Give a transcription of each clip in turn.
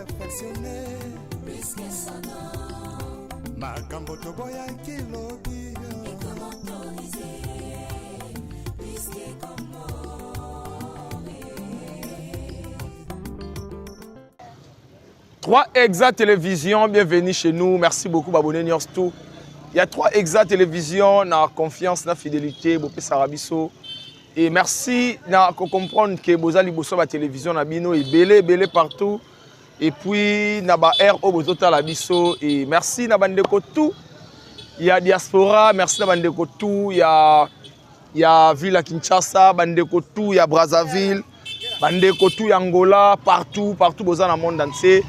perfectionne makambo toboyaki lobi. 3 Exa Télévision, bienvenue chez nous. Merci beaucoup, abonnés Nyors tout. Il y a 3 Exa Télévision, na confiance, na fidélité, bopesa biso. Et merci na ko comprendre que boza liboso ba télévision na bino ebele ebele partout. Et puis na ba air oyo bozotala biso et merci na bandeko tout ya diaspora, merci na bandeko tout ya ville ya Kinshasa, bandeko tout ya Brazzaville, bandeko tout ya Angola, partout partout boza na monde entier.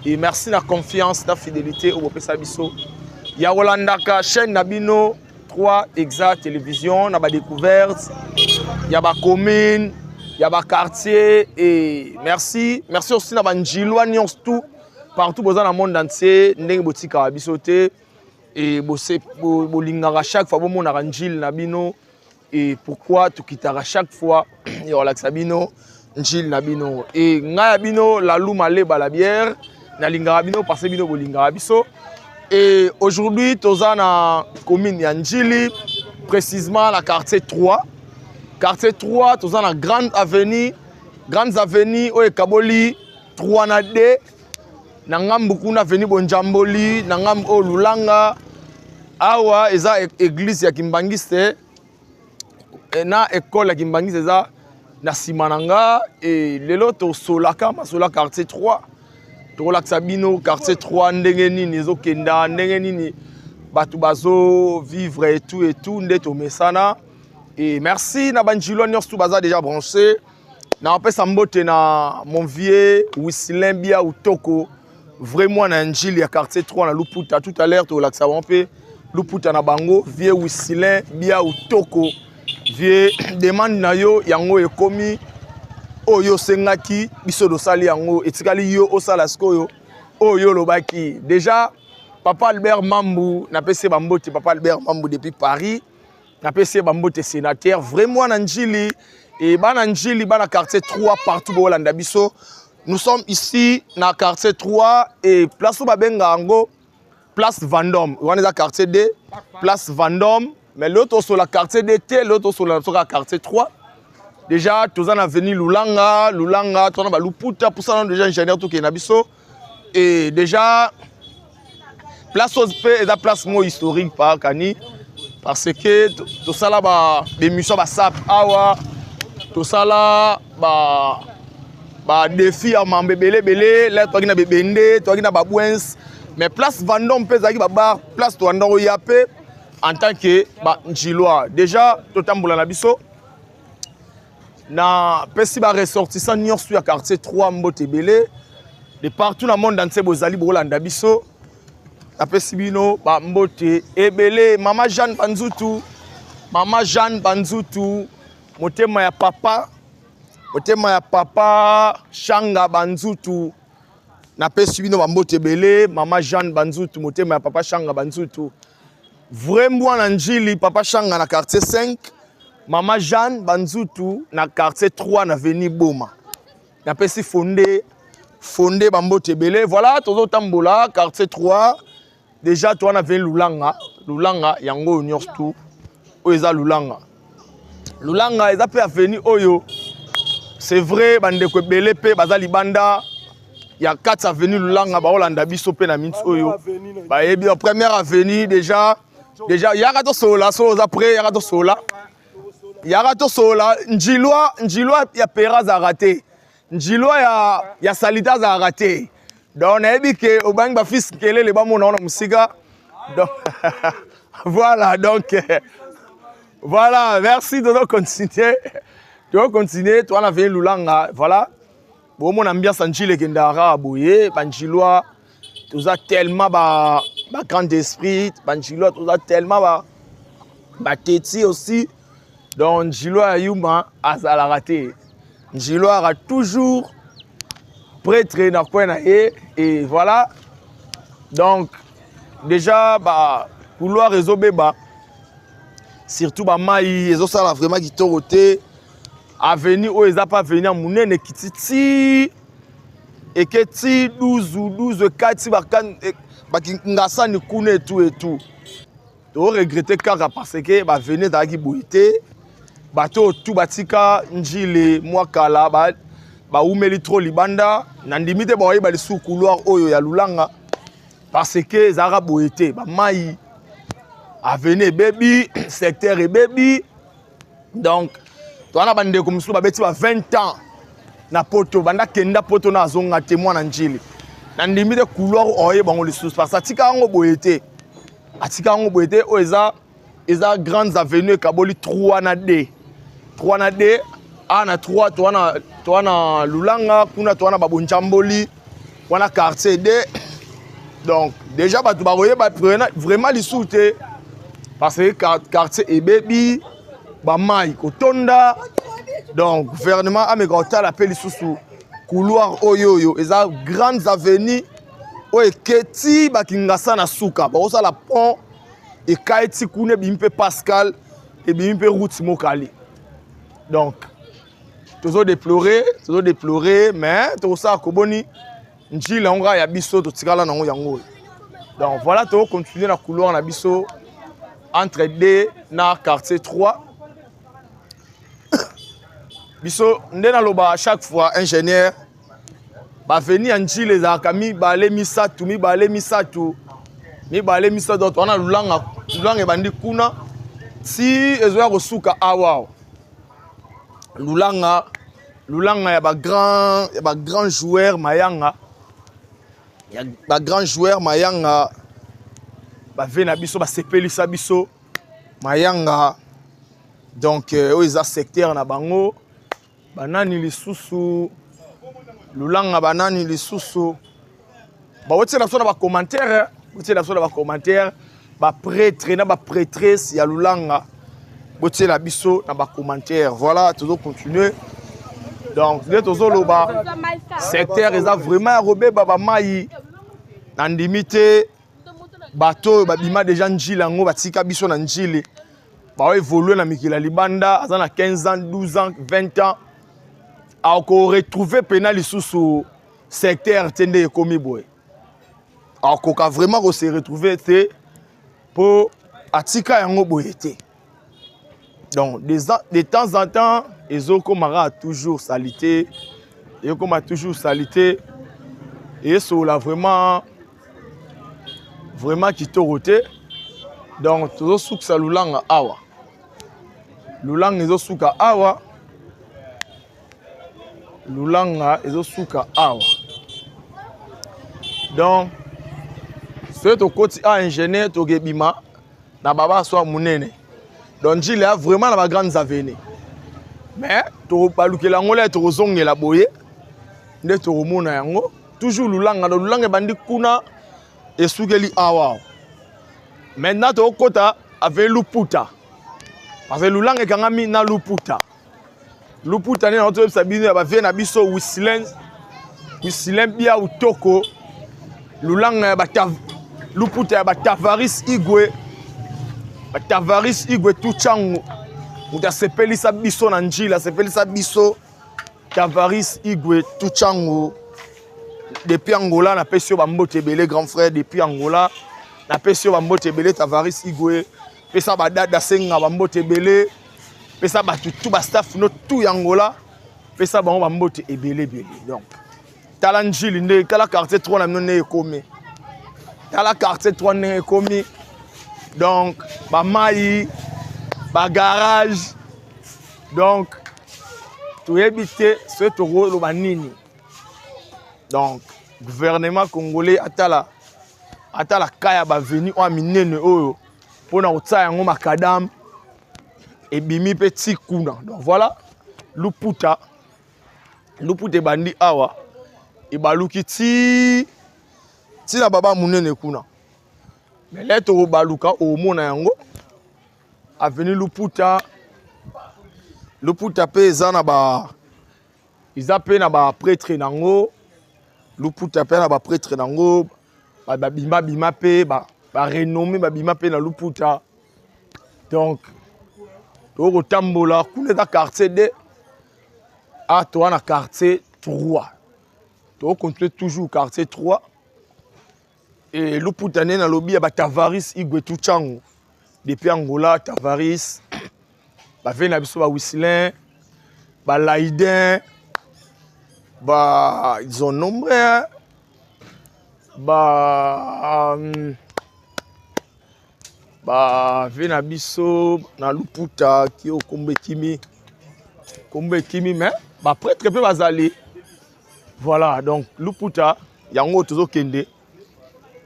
Et merci na confiance, na fidélité oyo bopesa biso ya kolandaka chaîne na bino 3 Exa Télévision na ba découverte ya ba commune, ya ba quartier. Et merci, merci aussi na ba njilwa nyonso tout partout boza na monde entier, ndenge botikaka biso te et bolingaka chaque fois bomonaka njile na bino. Et pourquoi tokitaka chaque fois ya kolakisa bino njile na bino. Et ngai ya bino Lalou Maleba la bière, nalingaka bino parce que bino bolingaka biso. Et aujourd'hui toza na commune ya Ndjili, précisément la quartier 3. Quartier 3, toza na grande avenue, grandes avenues oyo ekaboli 3 na D, na ngambu kuna avenue Bonjamboli, na ngambu oyo Lulanga. Awa eza église ya Kimbangiste na école ya Kimbangiste eza na nsima na nga. E lelo tosolaka masola quartier 3, tokolakisa bino quartier 3 ndenge nini ezokenda, ndenge nini bato bazo vivre et tout et tout, nde tomesana. Et merci na banjilwa nyonso baza déjà branché. Na opesa mbote na mon vieux Wisselin Bia Utoko, vraiment na njili ya quartier 3 na Luputa. Tout à l'heure tolakisa bango mpe Luputa na bango. Vieux Wisselin Bia Utoko, vieux, demande na yo yango ekomi oyo osengaki biso, tosali yango, etikali yo osala sikoyo oyo olobaki déjà. Papa Albert Mambu, napesi ye bambote. Papa Albert Mambu depuis Paris, napesi ye bambote. Sénateur vraiment na Njili e bana Njili, bana quartier 3 partout boolanda biso. Nous sommes ici na quartier 3 et place oyo babenga yango place Vendôme, wana eza quartier D, place Vendôme. Mais lelo tosola quartier D te, lelo tosola na soka quartier 3. Déjà toza na avenue Lulanga, Lulanga toza na baluputa pusana déjà ingénieur tokende na biso. Et déjà place oyo mpe eza place moko historique pakani, parce que tosala ba émission, basap awa, tosala ba défi ya mambo ebele ebele. La toaki na bebende, toaki na babwens, mais place Vendôme mpe ezalaki babar, place toanda koya mpe en tant que banjilois. Déjà totambola na biso, na pesi baressortissant nyonso ya quartier 3 mbote ebele de partout na monde entier bozali bokolanda biso. Napesi bino bambote ebele. Mama Jeanne Banzutu, mama Jeanne Banzutu, motema ya papa, motema ya papa Shanga Banzutu, napesi bino bambote ebele. Mama Jeanne Banzutu, motema ya papa Shanga Banzutu, vrai mwana Njili. Papa Shanga na quartier 5, mama Jeanne Banzutu na quartier 3 na avenue Boma, napesi fonde fonde bambote ebele. Voilà, tozotambola quartier 3 déjà, toza na avenue Lulanga. Lulanga yango oyo nyonso tu oyo eza Lulanga. Lulanga eza mpe avenue oyo, c'est vrai, bandeko ebele mpe baza libanda ya kati avenue Lulanga baolanda biso mpe na minti oyo bayebi première avenue. Déjà yaka tosolola, so oza prêt, yaka tosolola, yaka tosolola. Njilwa, njilwa ya pera azalaka te, njilwa ya salite azalaka te. Donc nayebi ke obangi bafils kelele bamona wana mosika. Donc voilà, donc voilà, merci. Tozo continuer, tozo continuer, toza na avenue Lulanga. Voilà, bomona ambiance ya Njili ekendaka kaka boye. Banjilwa toza tellement ba grand esprit, banjilwa toza tellement bateti aussi. Donc njilwa ya yuma azalaka te, njilwa aka toujours prêtre na coin na ye. Et voilà, donc déjà ba couloir ezobeba, surtout bamai ezosala vraiment kitoko te. Avenue oyo eza pa avenue ya monene, ekiti ti Eke ti 12 12 ekati bakingasani kuna etu etu. To regretter kaka parce que ba venez ezalaki boye te. Bato oyo tu batika Ndjili mwa kala baumeli trop libanda, nandimi te bakoyeba lisusu couloir oyo ya Lulanga parce que ezalaka boye te. Ba mai avenue ebebi, secteur ebebi. Donc toza na bandeko mosusu babeti ba 20 ans na poto, banda kenda poto na azonga te mwana Ndjili. Nandimi te couloir oyo bango lisusu parce que atika yango boye te, atika yango boye te. Oyo eza grandes avenues ekaboli 3 na D, 3 na D, A na 3, toa na Lulanga kuna, toa na Babonjamboli wana quartier D. Donc déjà bato bakoyeba vraiment lisusu te parce que quartier ebebi, bamai kotonda. Donc gouvernement ameka kotala mpe lisusu couloir oyo oyo eza grandes avenues oyo eketi bakingasa na suka, bakosala pont ekai ti kuna, ebimi mpe Pascal, ebimi mpe route Mokali. Donc tozo déplorer, tozo déplorer, mais tokosala koboni Ndjili yango kaka ya biso totikala nango yango oyo. Donc voilà, tozo continuer na couloir na biso entre D na quartier 3. Biso nde naloba chaque fois, ingénieur, baveni ya Ndjili ezalaka mibale misato, mibale misato, mibale misato. Donc wana Lulanga, Lulanga ebandi kuna ti ezoya kosuka awa. Lulanga, Lulanga ya ba grand, ya ba grand joueur Mayanga, ya ba grand joueur Mayanga, bave na biso basepelisa biso Mayanga. Donc oyo eza secteur na bango. Banani lisusu Lulanga, banani lisusu baotiela biso na bacommentaire, botiela biso na bacommentaire, baprêtre na baprêtresse ya Lulanga, botiela biso na bacommentaire. Voilà, tozo continuer. Donc nde tozoloba secteur eza vraiment ya kobeba, bamai. Nandimi te bato oyo babima déjà Ndjili yango batika biso na Ndjili, baoévolue na mikili ya libanda, aza na 15 ans, 12 ans, 20 ans, akoretrouve pena lisusu secteur te nde ekomi boye. Akoka vraiment kose retrouver te mpo atika yango boye te. Donc de temps en temps ezokomaka toujours salité, ekoma toujours salité, esola vraiment vraiment kitoko te. Donc tozosukisa Lulanga awa, Lulanga ezosuka awa, Lulanga ezosuka awa. Donc soki tokoti a ingénieur, tokebima na baba so ya monene. Donc Ndjili ya vraiment na ba grandes avenues, mais tobalukela yango le tokozongela boye nde tokomona yango toujours Lulanga. Donc Lulanga ebandi kuna, esukeli awa. Maintenant tokokota avenue Luputa parce que Lulanga ekangami na Luputa. Luputa nde nango toyebisa bino ya bavie na biso Wisilin, Wisilin Bia Utoko. Lulanga ya bata Luputa ya batavaris Igwe, batavaris Igwe Tuchango, moto asepelisa biso na Ndjili, asepelisa biso Tavaris Igwe Tuchango depuis Angola. Napesi yo bambote ebele, grand frère, depuis Angola napesi yo bambote ebele. Tavaris Igwe, pesa badada senga bambote ebele, pesa bato tu, bastaff no tu ya Angola, pesa bango bambote ebele ebele. Donc tala Ndjili nde, tala quartier 3 na bino nde ekomi, tala quartier 3 ndenge ekomi. Donc bamai, bagarage, donc toyebi te soki tokoloba nini. Donc gouvernement congolais atala, atala ka ya baveni oyo minene oyo mpona kotia yango makadam ebimi mpe ti kuna. Donc voilà, Luputa, Luputa ebandi awa, ebaluki ti na baba monene kuna. Mais le tokobaluka omona yango avenue Luputa. Luputa mpe eza na ba, eza mpe na baprêtre nango. Luputa mpe na baprêtre nango, babima bima mpe barenommé, babima mpe na Luputa. Donc tokotambola kuna, eza quartier 2 a, toa na quartier 3. Tokocontinue toujours quartier 3 e Luputa nde nalobi ya batavaris Igwetu Chango depuis Angola. Tavaris bave na biso, bawislin, balaidin, ba ils sont nombreux, hein? Ba bave na biso na Luputa ki okombo ekimi, kombo ekimi, mais baprêtre mpe bazali. Voilà, donc Luputa yango tozokende,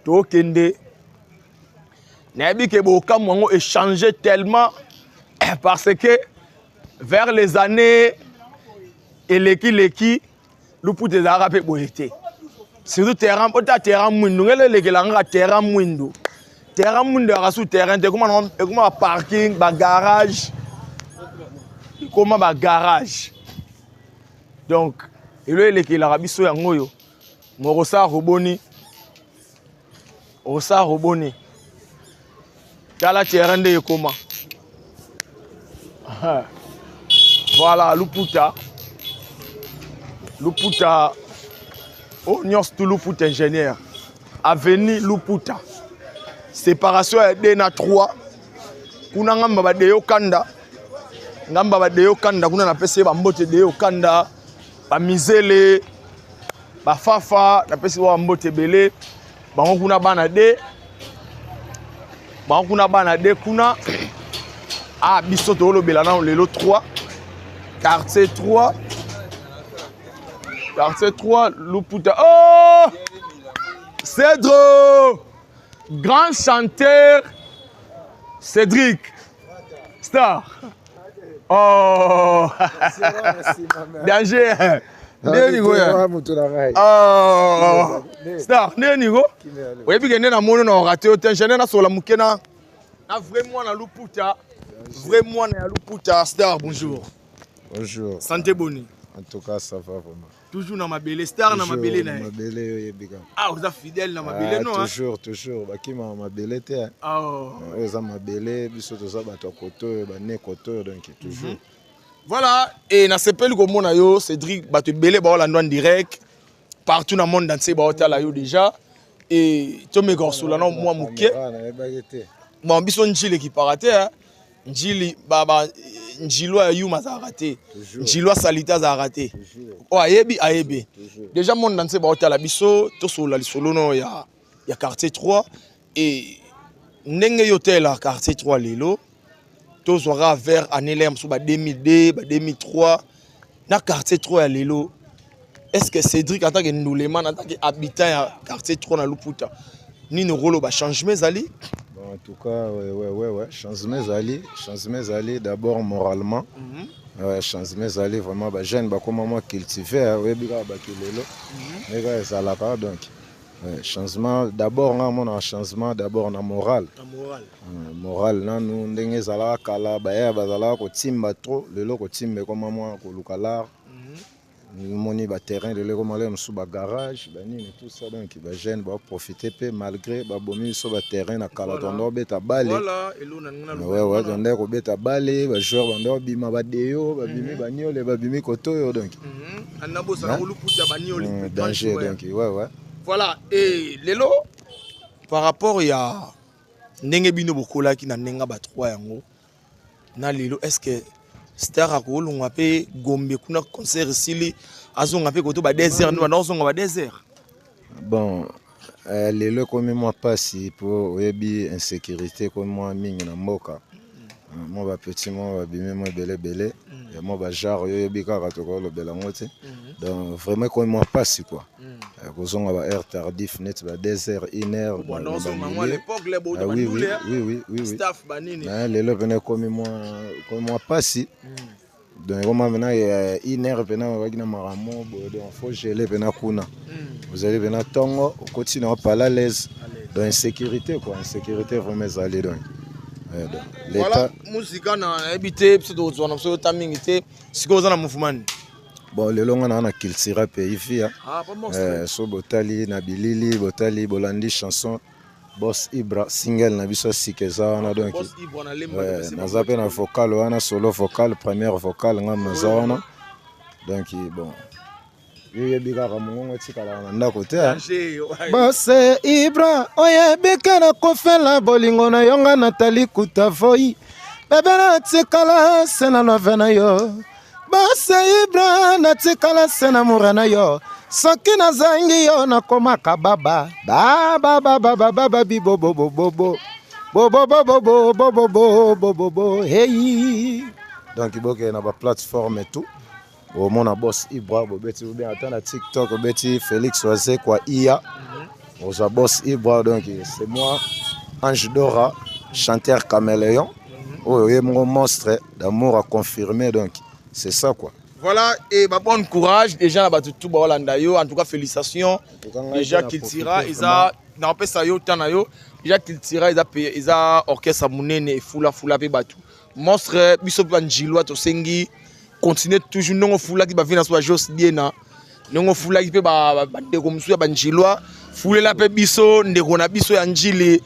tokende. Nayebi ke bokamwa yango échanger tellement, parce que vers les années eleki-leki, Luputa ezalaka mpe boye te. Surtout terrain ota, terrain mwindu ngele elekelaka kaka terrain mwindu. Terrain mwindu yaka su terrain te, ekoma baparking, bagarage, ekoma bagarage. Donc elo elekelaka biso yango oyo mokosala koboni, okosala koboni. Tala terrain nde ekoma. Voilà Luputa, Luputa oyo nyonso tu, Luputa Ingénieur avenue, Luputa séparation ya 2 na 3 kuna. Ngamba badeyo kanda, ngamba badeyo kanda kuna. Napesi ye bambote, deyo kanda, bamizele, bafafa, napesi bango bambote ebele. Bango kuna bana de, bango kuna bana de kuna. Ah, biso tolobela nano lelo 3, quartier 3, quartier 3 Luputa. Oh, Cedro, grand chanteur Cédric Star. Oh, danger nde niko ya. Oh, Star nde niko oyebi ke nde namoni na orate yo te. Ingénieur, nasola moke na vrai mwana Luputa, vrai mwana ya Luputa. Star, bonjour. Bonjour. Santé boni? En tout cas, ça va vraiment. Toujours na mabele, Star na mabele na ye. Mabele oyebi kaka. Ah, oza fidèle na mabele. Ah, no, hein? Toujours, toujours. Bakima mabele te, hein. Oh. Oyo eza mabele, biso toza bato ya koto oyo, bane koto oyo, donc toujours. Voilà, et nasepeli komona yo, Cédric. Bato ebele baolanda en direct partout na monde entier, baotala yo déjà. Et tomeka kosola na mwa moke. Ah, nayebaki te. Bon, biso Njili ekipaka te, hein. Njili ba njilo ya yuma azalaka te. Toujours. Njilo asali te, azalaka te. Toujours. Oyo ayebi, ayebi. Toujours. Déjà monde entier baotala biso. Tosolola lisolo no ya quartier 3 et ndenge yo otela quartier 3 lelo. Tozwaka vers année lere mosusu ba 2002, ba 2003 na quartier 3 ya lelo. Est ce que Cédric, en tant que nduleman, en tant que habitant ya quartier 3 na Luputa, nini okoloba, changement ezali? Bon, en tout cas, ouais. Changement ezali, changement ezali d'abord moralement. Ouais, changement ezali vraiment, ba jeune bakoma mwa cultivé, oyebi kaka bakilelo. Ndenge kaka ezalaka, donc. Ouais, changement d'abord, nga mona changement d'abord na moral. Na moral. Moral nanu, ndenge ezalaka kala, baya bazalaka kotimba trop, lelo kotimba ekoma mwa koluka l'art. Omoni baterrain lelo ekoma lelo mosusu bagarage, banini, tout ça. Donc bajeune baprofite mpe malgré babomi biso baterrain na kala. Tonda kobeta bale. Voilà, elo na nga. Ouais, tonda kobeta bale, bajoueur banda kobima, badeyo babimi, baniole babimi koto oyo, donc Anabosana koluputa banioli. Danger, donc ouais. Voilà, et lelo par rapport ya ndenge bino bokolaki na ndenge ba3 yango na lelo, est ce que Star akolongwa mpe Gombe kuna, concert esili, azonga mpe koto ba 2 heures, nde banda kozonga ba 2 heures? Bon, lelo ekomi mwa mpasi mpo oyebi insécurité ekomi mwa mingi na mboka. Mwa bapetit mwa babimi mwa ebele ebele ya mwa bagenre oyo oyebi kaka, tokolobela yango te. Donc vraiment ekomi mwa mpasi quoi. Kozonga ba heure tardif neti ba 2 heures, 1 heure. Banda ozonga yango à l'époque le Ah, oui. Staff banini. Lelo pene ekomi mwa mpasi. Donc ekoma mpena 1 heure mpena babaki na makambo boye, donc faut geler mpena kuna. Ozali mpena ntongo okoti na opala à l'aise. Donc insécurité quoi, insécurité vraiment ezali. Donc ouais, donc Voilà. l'état. Musika na nayebi te, biso tokozwa na biso yota mingi te. Sikoyo oza na mouvement nini? Bon, lelo nga na Cultura Pays Vie. Ah, pas monstre. So botali na bilili, botali, bolandi chanson Boss Ibra, single na biso sika eza wana, donc Boss Ibra na lemba. Ouais, naza mpe na vocal wana, solo vocal, première vocal, nga naza wana. Donc bon. Yo oyebi kaka mongongo etikalaka na ndako te. Bose Ibra oyebi ke nakofela bolingo na yo nga natali kuta voi bebe natikala se na love na yo. Bose Ibra natikala se na mura na yo, soki nazangi yo nakomaka baba baba baba baba bibobobobobo bobobobobobobobobobo hey. Donc bokende na baplateforme et tout, omona Boss Ibra, bobeti ou bien ata na TikTok obeti Félix Wazekwa iya, ozwa Boss Ibra. Donc c'est moi, Ange Dora, chanteur caméléon, oyo ye moko monstre d'amour a confirmé. Donc c'est ça quoi. Voilà, et bah, bon courage déjà na bato tout baolanda yo. En tout cas, félicitations. Déjà Cultura eza, napesa yo temps na yo. Déjà Cultura eza pe eza orchestre monene, efula fula mpe bato monstre. Biso mpe banjilwa tosengi continue toujours ndenge ofulaki bavi na so, bajos diena, ndenge ofulaki mpe bandeko mosusu ya banjilwa, fulela mpe biso ndeko na biso ya Njili,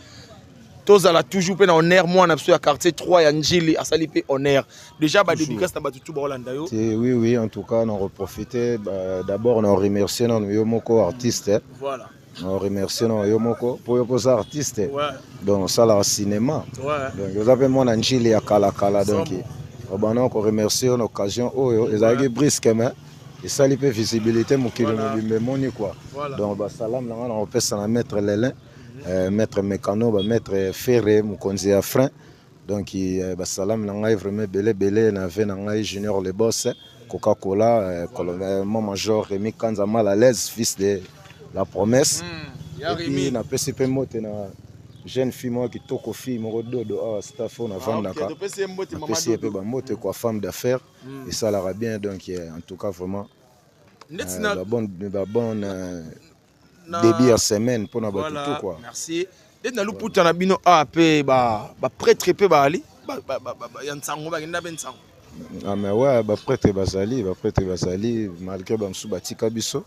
tozala toujours mpe na honneur. Mwana biso ya quartier 3 ya Njili asali mpe honneur. Déjà badédicace na bato tu baolanda yo. Oui, en tout cas na reprofiter, bah, d'abord na remercier nanu yo moko artiste. Voilà. Na remercier na yo moko mpo yo mpoza artiste. Donc osalaka cinéma. Donc oza mpe mwana Njili ya kalakala, donc obana koremercier yo na occasion oyo ezalaki brusque, mais esali mpe visibilité, mokili mobimba emoni quoi. Donc basalam na nga na kopesa na maître Lelin, maître Mécano, bamaître Ferre, mokonzi ya frein. Donc basalam na ngai vraiment ebele ebele na ve na ngai Junior le Boss Coca-Cola, mon major Rémi Kanza, mal à l'aise, fils de la promesse. Et puis napesi mpe mbote na jeune fille moko kitoko, fille moko dodo awa, staff oyo navandaka, napesi ye mpe bambote quoi, femme d'affaires, esalaka bien. Donc en tout cas vraiment babonne début ya semaine mpona bato tout quoi. Merci. Neti na luputa na bino awa mpe baprêtre mpe baali ya nsango, bakenda mpe nsango. Ah mais ouais, baprêtre bazali, baprêtre bazali, malgré bamosusu batika biso.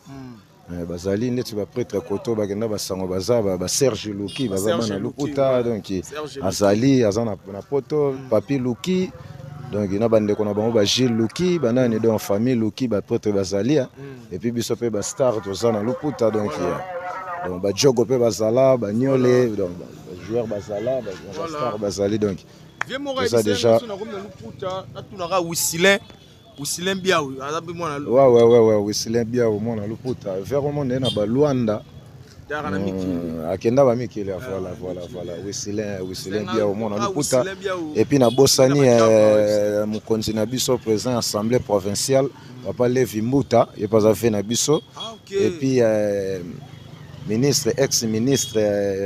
Bazali neti baprêtre koto bakenda basango, baza baserge Luki, baza bana luputa. Donc azali, aza na poto, Papi Luki, donc na bandeko na bango bagile Luki, banani, donc famille Luki, baprêtre bazali. Et puis biso mpe bastar toza na luputa, donc bajogo mpe bazala, banyole, donc bajoueur bazala, bastar bazali, donc eza déjà. Natunaka Wisilin, Wisilin Biau aza mpe mwana? Ouais, Wisilin Biau, mwana luputa, vraiment nde na balwanda akenda bamikili. Voilà, Wisilin, Wisilin Biau, mwana luputa. Et puis nabosani mokonzi na biso, président assemblée provinciale, papa Levi Mbuta, ye mpe aza ve na biso. Et puis ministre, ex ministre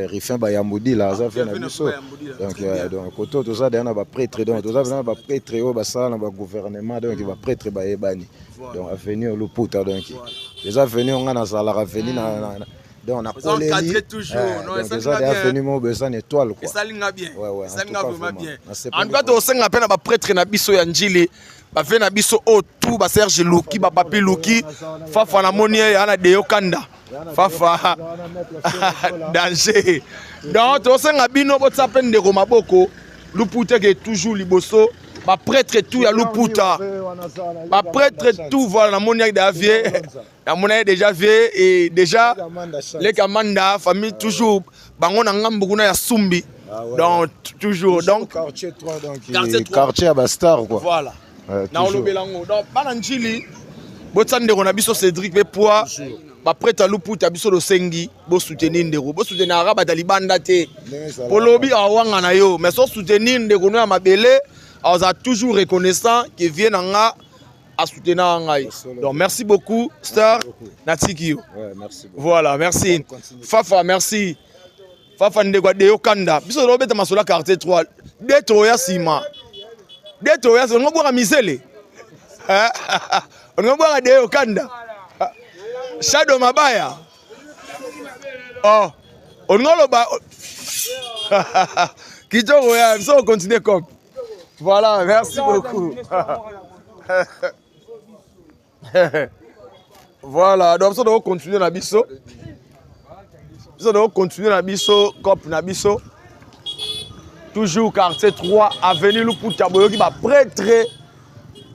Rifin Bayambudila aza ve na biso. Donc koto toza deya na baprêtre, donc toza na baprêtre oyo basala na bagouvernement, donc baprêtre bayebani. Donc avenue Luputa, donc eza avenue nga nazalaka, avenue na donc nakoleli, eza de avenue moko boye eza na étoile quoi. Esalinga bien, esalinga vraiment bien. En tout cas tosenga mpe na baprêtre na biso ya Njili, bave na biso oyo tu, baserge Luki, bapapi Luki, Fafa, namoni ye ya na Deyo Kanda, Fafa danger. Donc tosenga bino botia mpe ndeko maboko, luputa ke toujours liboso. Baprêtre tout ya luputa, baprêtre tout, voilà, namoni yaki déjà vie, namoni ye déjà vie et déjà leka Manda, famille toujours bango na ngambu kuna ya Sumbi. Donc toujours, donc quartier 3, donc quartier ya bastar quoi. Voilà, na olobela yango. Donc bana Njili, botia ndeko na biso Cédric mpe poids. Baprêtre ya luputa, biso losengi bosoutenir ndeko, bosoutenir aka bato ya libanda te. Polobi awanga na yo, mais so soutenir ndeko no ya mabele, aza toujours reconnaissant ke vie na nga asoutenaka ngai. Donc merci beaucoup, star, natiki yo. Voilà, merci Fafa, merci Fafa, ndeko adeyo kanda. Biso tozobeta masolo ya quartier 3 de toya nsima de toya, olingo bwaka misele, olingo bwaka deyo kanda, Shado Mabaya. Oh, olingo oloba kitoko ya biso, ocontinue comme voilà. Merci beaucoup. Voilà, donc biso tokocontinue na biso, biso tokocontinue na biso cope na biso, toujours quartier 3, avenue Luputa. Boyoki baprêtre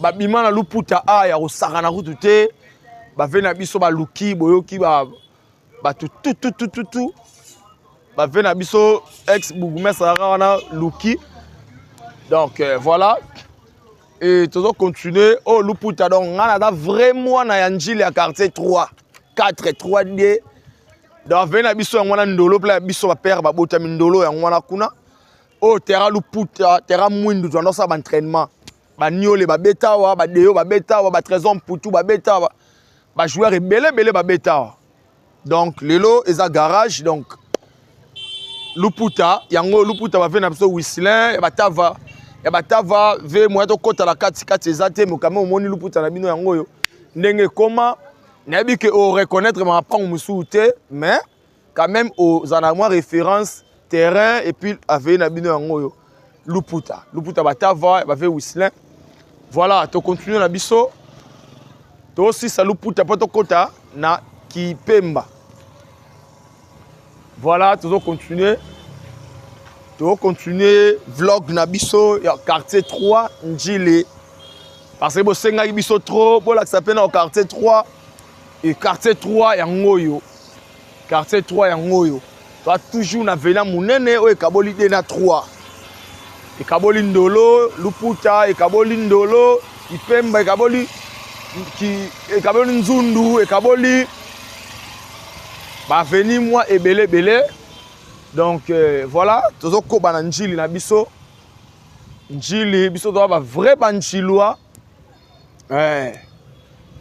babima na luputa a ya kosaka na kutu te. Bave na biso baluki boyoki ba bato tututututu bave na biso ex bourgmestre azalaka wana luki. Donc voilà, et tozo continuer oyo oh, luputa. Donc ngai naza vrai mwana ya Njili ya quartier 3 4 3 d. Donc ave na biso yango wana ndolo mpla ya biso bapere babotami ndolo yango wana kuna oyo terrain luputa, terrain mwindu, toanda osala baentraînement, baniole babeta awa, badeyo babeta awa, batrésor mputu babeta awa, bajoueur ebele ebele babeta awa. Donc lelo eza garage. Donc luputa yango, luputa bave na biso Wislin ya batava, ya batava ve moya tokɔta na kati kati eza te. Mokame omoni luputa na bino yango oyo ndenge ekoma. Nayebi ke oreconnaître mapango mosusu te, mais quand même ozala na mwa référence terrain. Et puis aveye na bino yango oyo luputa, luputa batava bave Wislin. Voilà, tocontinue na biso, tosisa luputa mpo tokɔta na Kipemba. Voilà, tozocontinue, tozocontinue vlog na biso ya quartier 3 Njili, parce que bosengaki biso trop bolakisa mpe na quartier 3. Et quartier 3 yango oyo, quartier 3 yango oyo. Toa toujours na vena monene oyo ekaboli 2 na 3, ekaboli ndolo luputa, ekaboli ndolo ipemba, ekaboli ki, ekaboli nzundu, ekaboli baveni mwa ebele ebele. Donc voilà, tozokoba na Njili na biso. Njili biso toza bavrai banjilwa eh.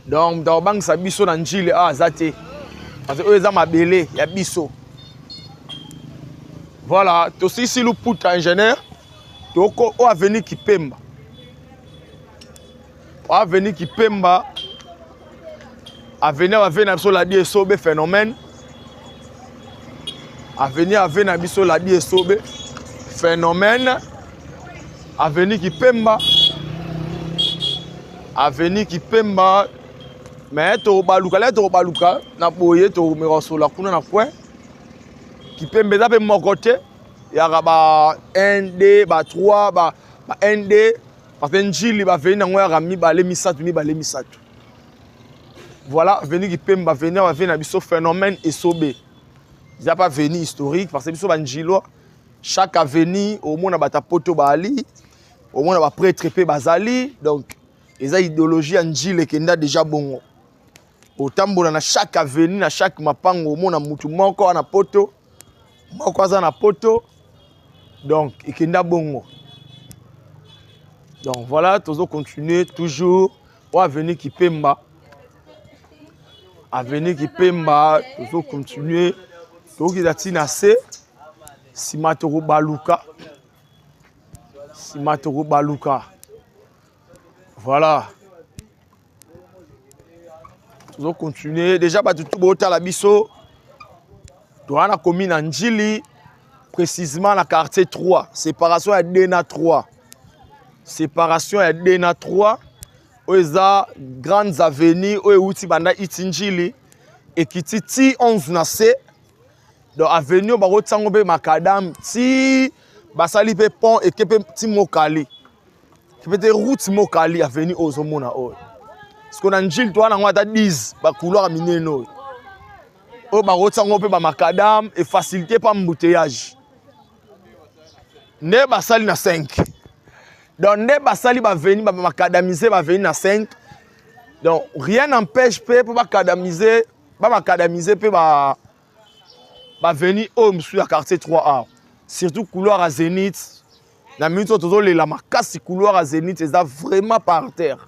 Donc moto akobangisa biso na Njili awa aza te, parce que oyo eza mabele ya biso. Voilà, tosilisi luputa ingénieur, toko oyo avenue Kipemba, oyo avenue Kipemba, avenue bave na biso Ladi Esobe phénomène, avenue ave na biso Ladi Esobe phénomène, avenue Kipemba, avenue Kipemba. Mais tokobaluka le, tokobaluka na boye, tokomeka kosola kuna na coin. Kipemba eza mpe moko te, yaka ba 1 2 ba 3 ba 1 2, parce que Njili baveni nango yaka mibale misato, mibale misato. Voilà, avenue Kipemba, avenue baveni na biso phénomène Esobe. Eza pas avenue historique, parce que biso banjilwa, chaque avenue omona bato ya poto baali, omona baprêtre mpe bazali. Donc eza idéologie ya Njili ekenda déjà bongo. Otambola na chaque avenue, na chaque mapango, omona mutu moko aza na poto, moko aza na poto. Donc ekenda bongo. Donc voilà, tozo continuer toujours oyo avenue Kipemba, avenue Kipemba. Tozo continuer, tokokita ntina se, nsima tokobaluka, nsima tokobaluka. Voilà, tozo continuer déjà. Bato tu botala biso, toza na commune na Njili, précisément na quartier 3, séparation ya 2 na 3, séparation ya 2 na 3. Oyo eza grandes avenues oyo euti banda iti Njili, ekiti ti 11 na se. Donc avenue oyo bakotia yango mpe macadam, ti basali mpe pont, eke mpe ti Mokali, mpe te route Mokali. Avenue oyo ozomona oyo siko na Njili, towana yango ata 10 bacouloir ya minene oyo, oyo bakotia yango mpe bamacadam, efacilité mpa embouteillage nde basali na 5. Donc nde basali baveni bamacadamise baveni na 5. Donc rien n'empêche mpe mpo bacadamise, bamacadamise mpe ba baveni oyo mosusu ya quartier 3A, surtout couloir ya Zénith. Na minute oyo tozolela makasi, couloir ya Zénith eza vraiment par terre,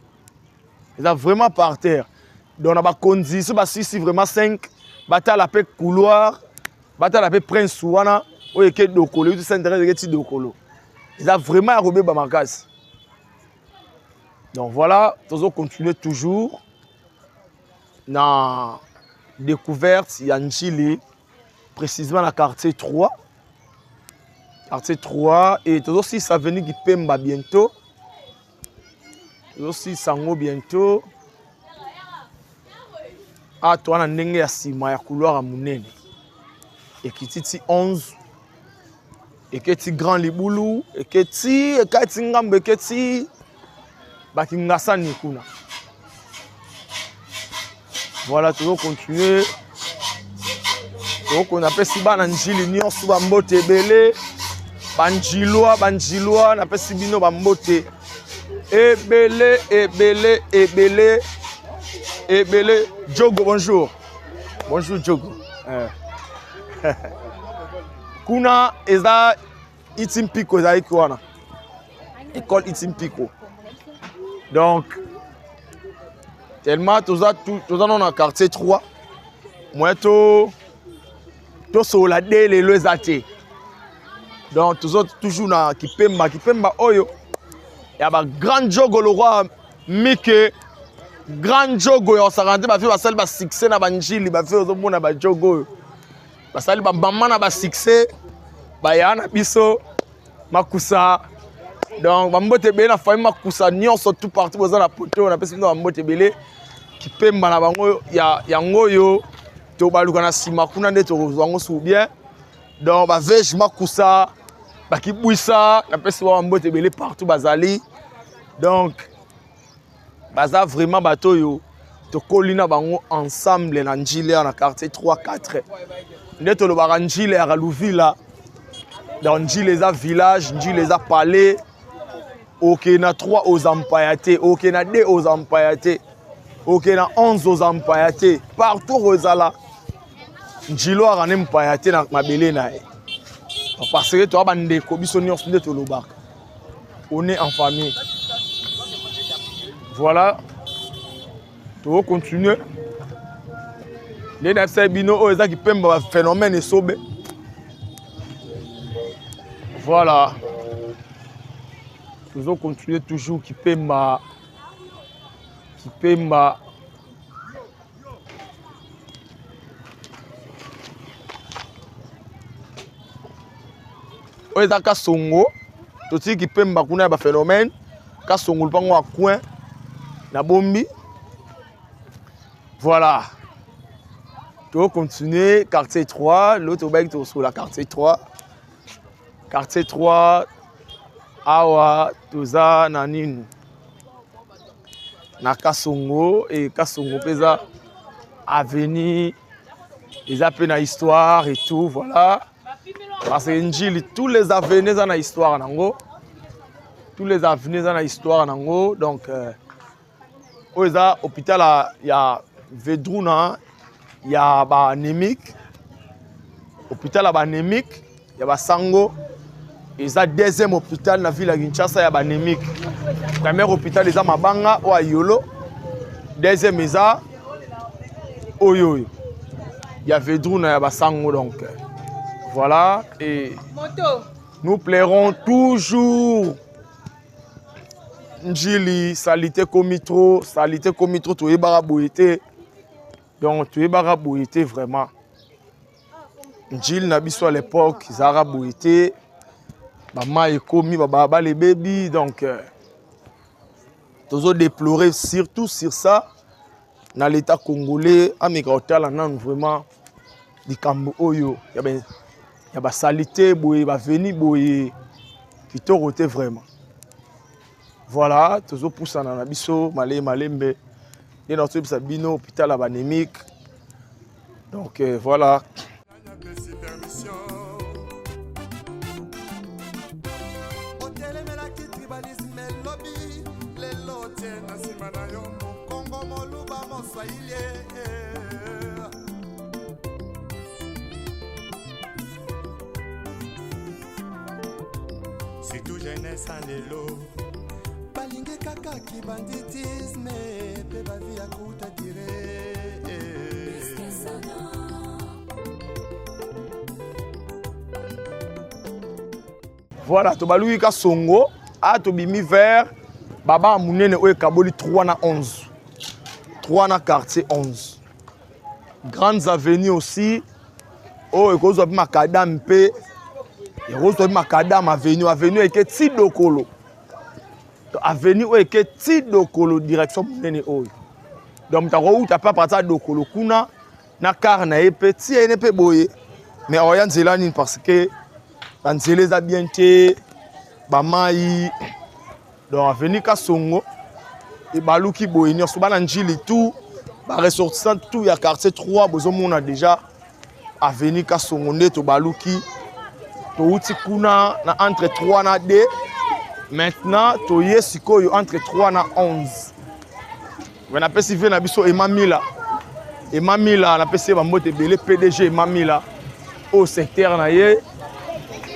eza vraiment par terre. Donc na bakonzi so basisi vraiment 5, batala mpe couloir, batala mpe prince wana oyo eke Dokolo, euti Saint Thérèse eke ti Dokolo, eza vraiment ya kobeba makasi. Donc voilà, tozocontinue toujours na découverte ya Njili, précisément na quartier 3, quartier 3. Et tozosilisa avenue Kipemba bientôt, tozosilisa yango bientôt. A toa na ndenge ya nsima ya couloir ya monene, ekiti ti 11, eketi grand libulu, eketi ekati ngambo, eketi bakingasani kuna. Voilà, tozo continuer. Toko napesi bana Njili nyonso bambote ebele. Banjilwa, banjilwa, napesi bino bambote ebele, ebele, ebele, ebele. Djogo, bonjour. Bonjour Djogo. Eh. Kuna eza Itimpiko ezalaki wana. École Itimpiko. Donc tellement toza toza na quartier 3 moyen to tosolola de lelo eza te. Donc toza toujours na Kipemba, Kipemba oyo ya ba grand jogo le roi Mike grand jogo ya osakana te bafe basali ba succès na banjili bafe ozomona ba jogo oyo basali bamama na basuccès baya na biso makusa donc bambote ebele na famille makusa nyonso tout partout boza na poto napesi bino bambote ebele kipemba na bango yango oyo tobaluka na nsima kuna nde tokozwa yango sous bien donc bavege makusa bakibwisa napesi bango bambote ebele partout bazali donc baza vraiment bato oyo tokoli na bango ensemble na njili na quartier 3 4 nde tolobaka njili ya luvila donc njili eza village njili eza palais okee na 3 oza mpaya te okee na 2 oza mpaya te okee na 11 oza mpaya te partout kozala njilo aka ne mpaya te na mabele na ye parce que toa bandeko biso nyonso nde tolobaka on est en famille voilà to continuer nde nayebisaki bino oyo eza kipemba baphénomène esobe voilà tozo continuer toujours kipemba kipemba oyo eza kasongo totiki kipemba kuna ya baphénomène kasongo lupango ya coin na bombi voilà tocontinue quartier 3 lelo tobayaki tokosola quartier 3 quartier 3 awa toza na nini na kasongo e kasongo mpe eza avenue eza mpe na histoire et tout voilà parce que njili tous les avenues eza na histoire nango tous les avenues eza na histoire nango donc euh, oyo eza hôpital ya vedruna ya baanemique hôpital ya baanemique ya basango eza deuxième hôpital na ville ya kinshasa ya baanemique premier hôpital eza mabanga oyo ya yolo deuxième eza oyo oyo ya vedruna ya basango donc voilà et Moto. nous plairons toujours njili salite komi trop salite komi trop toyebaka boye te donc toyebaka boye te vraiment njili na biso à l'époque ezalaka boye te bamai ekomi babalabala ebebi donc euh, tozo déplorer surtout sur ça na l'état congolais ameka kotala nanu vraiment likambo oyo ya basalite boye baveni boye kitoko te vraiment voilà tozopusana na biso maleye malembe nde nazoyebisa bino hôpital ya banémique donc euh, voilà otelemelaki tribalisme lobi lelo otie na nsima na yo mokongo moluba moswahili eh. surtout jeunesse ya lelo balingi kaka kibanditisme mpe bavi ya kuta dire Voilà, tobaluki kasongo a tobimi vers baba munene oyo ekaboli 3 na 11 3 na quartier 11 grandes avenues aussi oyo ekozwa mpe makadam mpe ekozwa mpe makadam avenue avenue eke ti dokolo avenue oyo eke ti dokolo direction monene oyo donc moto akouta mpe apartir ya dokolo kuna na car na ye mpe ti yene mpe boye mais aoya nzela nini parce que banzela eza bien te bamai donc avenue kasongo ebaluki boye nyonso bana njili tout. Ba ressortissants tout ya quartier 3 bozomona déjà avenue Kasongo nde tobaluki, touti kuna na entre 3 na 2, maintenant toye sikoyo entre 3 na 11. Mais napesi vie na biso Emma Mila, Emma Mila napesi ye bambote ebele, PDG Emma Mila au secteur na ye,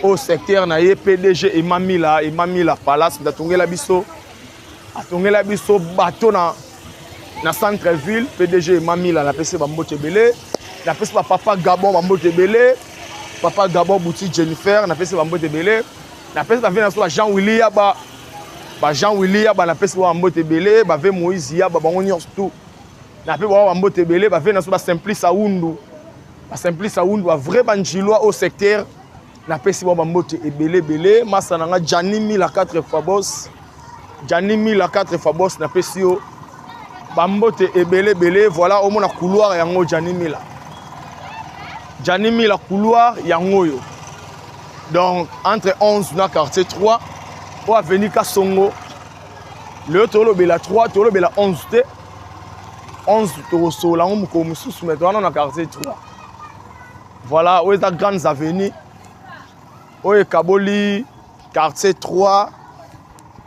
au secteur na ye PDG Emma Mila, Emma Mila Palace atongela biso, atongela biso bateau na centre ville. PDG Emma Mila napesi bambote ebele, napesi ba papa Gabon bambote ebele, papa Gabon boutique Jennifer napesi bambote ebele, napesi ba vie na biso ba Jean Willy Yaba, ba Jean Willy Yaba napesi ba bambote ebele, ba vie Moïse Yaba bango nyonso tout napesi ba bambote ebele, ba vie na biso ba Simplice Aoundu, ba Simplice Aoundu ba vrai banjilois au secteur napesi ba bambote ebele ebele. Masa na nga Gianni Mila 4 fois boss, Gianni Mila 4 fois boss napesi yo bambote ebele ebele. Voilà, omona couloir yango Gianni Mila, Gianni Mila couloir yango oyo, donc entre 11 na quartier 3 oyo avenue Kasongo. Lelo tolobela 3, tolobela 11 te, 11 tokosola yango mokolo mosusu, mais towana na quartier 3. Voilà, oyo eza grandes avenues oyo ekaboli quartier 3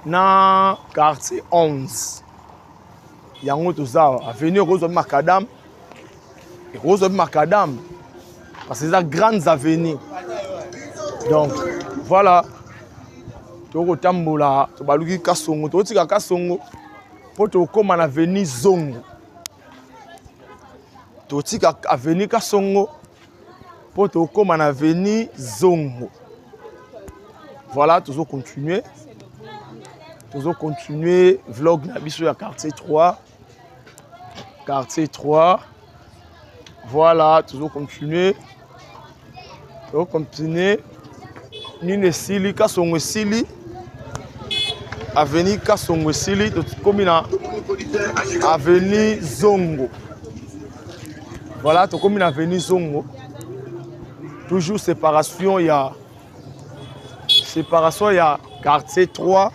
na quartier 11. Yango toza awa avenue ekozwa mpe macadam, ekozwa mpe macadam parce que eza grandes avenues. Donc voilà, tokotambola tobaluki Kasongo, tokotika Kasongo mpo tokóma na avenue Zongo, totika avenue Kasongo mpo tokóma na avenue Zongo. Voilà, tozo continuer, tozo continuer vlog na biso ya quartier 3, quartier 3. Voilà, tozo continuer, tozo continuer. Nini esili? Kasongo esili, avenue Kasongo esili, tokomi na avenue Zongo. Voilà, tokomi na avenue Zongo, toujours séparation ya séparation ya quartier 3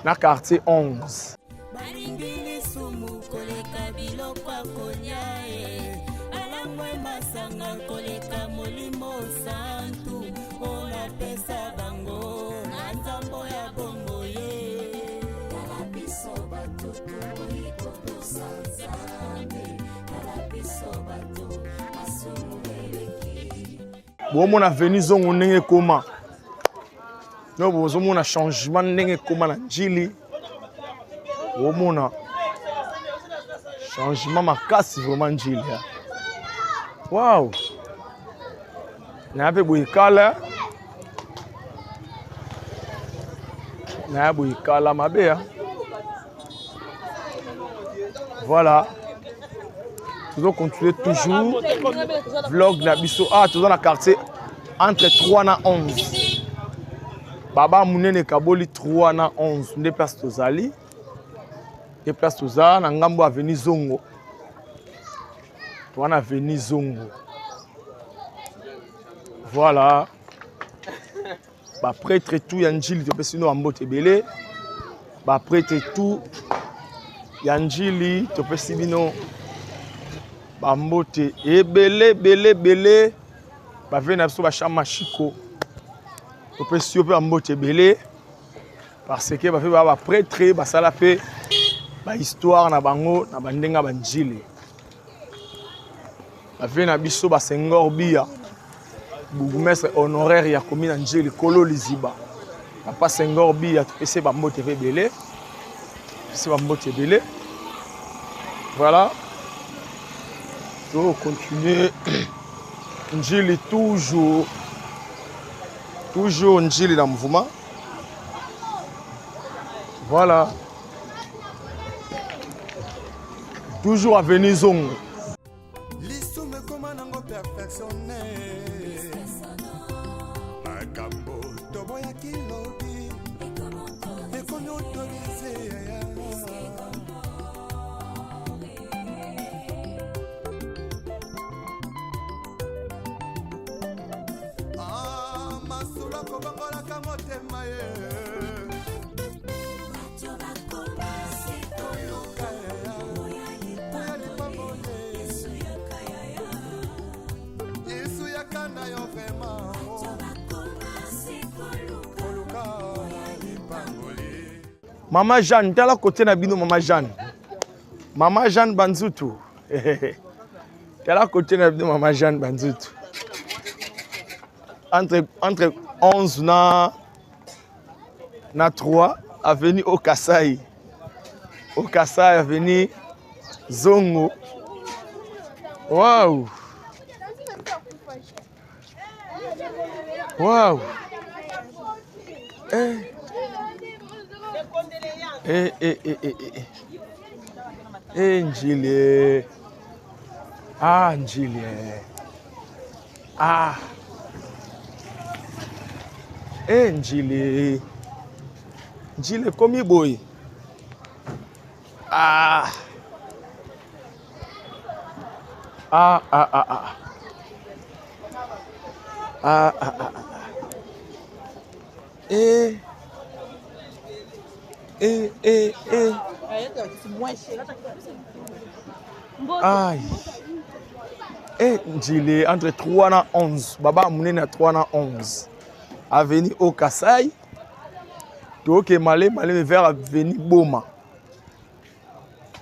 na quartier 11. Balingi lisumu koleka biloko ya kolia e alangwe masanga koleka molimo santu oyo napesa bango na nzambo ya bongo ye. Tala biso bato tokoki kotosa Nzambe, tala biso bato masumu eleki. Bomona avenue Zongo ndenge ekoma, no bozomona changement ndenge ekoma na Njili, bomona changement makasi vraiment Njili ya. Wow, naya mpe boye kala, naya boye kala mabe ya. Voilà, tozo continuer toujours vlog na biso. Ah, toza na quartier entre 3 na 11, baba monene ekaboli 3 na 11 nde place tozali, nde place toza na ngambo avenue Zongo, toza na avenue Zongo. Voilà, baprêtre tout ya Njili topesi bino bambote ebele, baprêtre tout ya Njili topesi bino bambote ebele ebele ebele. Bave na biso bachama Chiko topesi yo mpe bambote ebele, parce que bafe baa baprêtre basala mpe bahistoire na bango na bandenge ya banjili. Bave na biso basengor Biya, bourgmestre honoraire ya commune ya Njili, kolo liziba, papa Senghor Biya, topesi bambote mpe ebele, topesi bambote ebele. Voilà, tocontinue Njili toujours, toujours Njili na mouvement. Voilà, toujours avenue Zongo. Lisumu ekoma nango perfectionne, makambo toboyaki lobi ekomi autorise. Ah, masolo akobongolaka motema ye. Bato bakoma se koluka oya oya lipa. Mama Jeanne, tala kote na bino Mama Jeanne. Mama Jeanne Banzutu. Tala kote na bino Mama Jeanne Banzutu. Entre, entre 11 na, na 3, avenue Okasai. Okasai, avenue Zongo. Waouh! Waouh! Eh. Eh, eh, eh, eh, eh. Eh, Njili. Ah, Njili. Ah. Eh, Njili. Njili ekomi boye. Ah. Ah, ah, ah, ah. Ah, ah, ah, ah. Eh. Eh, eh, eh. Aïe. Eh, Njili, entre 3 na 11. Baba monene na 3 na 11. Avenue au Kasai. Toke malé malé vers avenue Boma.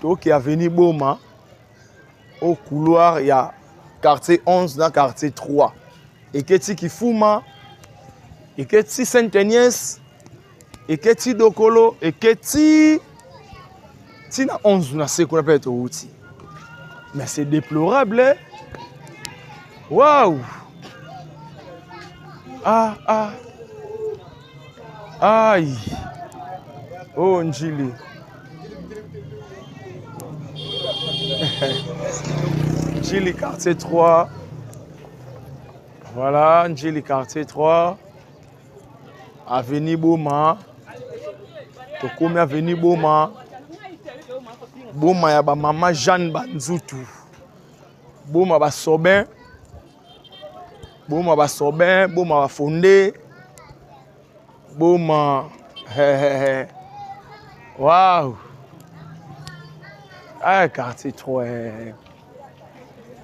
Toke avenue Boma au couloir ya quartier 11 na quartier 3. Eketi Kifuma, eketi Sainte-Agnès, eketi Dokolo, eketi tina 11 na se kuna mpe towuti. Mais c'est déplorable. Waouh! Ah ah. Aïe. Oh Njili. Njili quartier 3. Voilà, Njili quartier 3. Avenue Boma. Tokomi Avenue Boma. Boma ya ba mama Jeanne Banzutu. Boma ba Sobin. Boma ba Sobin, Boma ba Fonde. Boma. Waouh. Ah, quartier 3.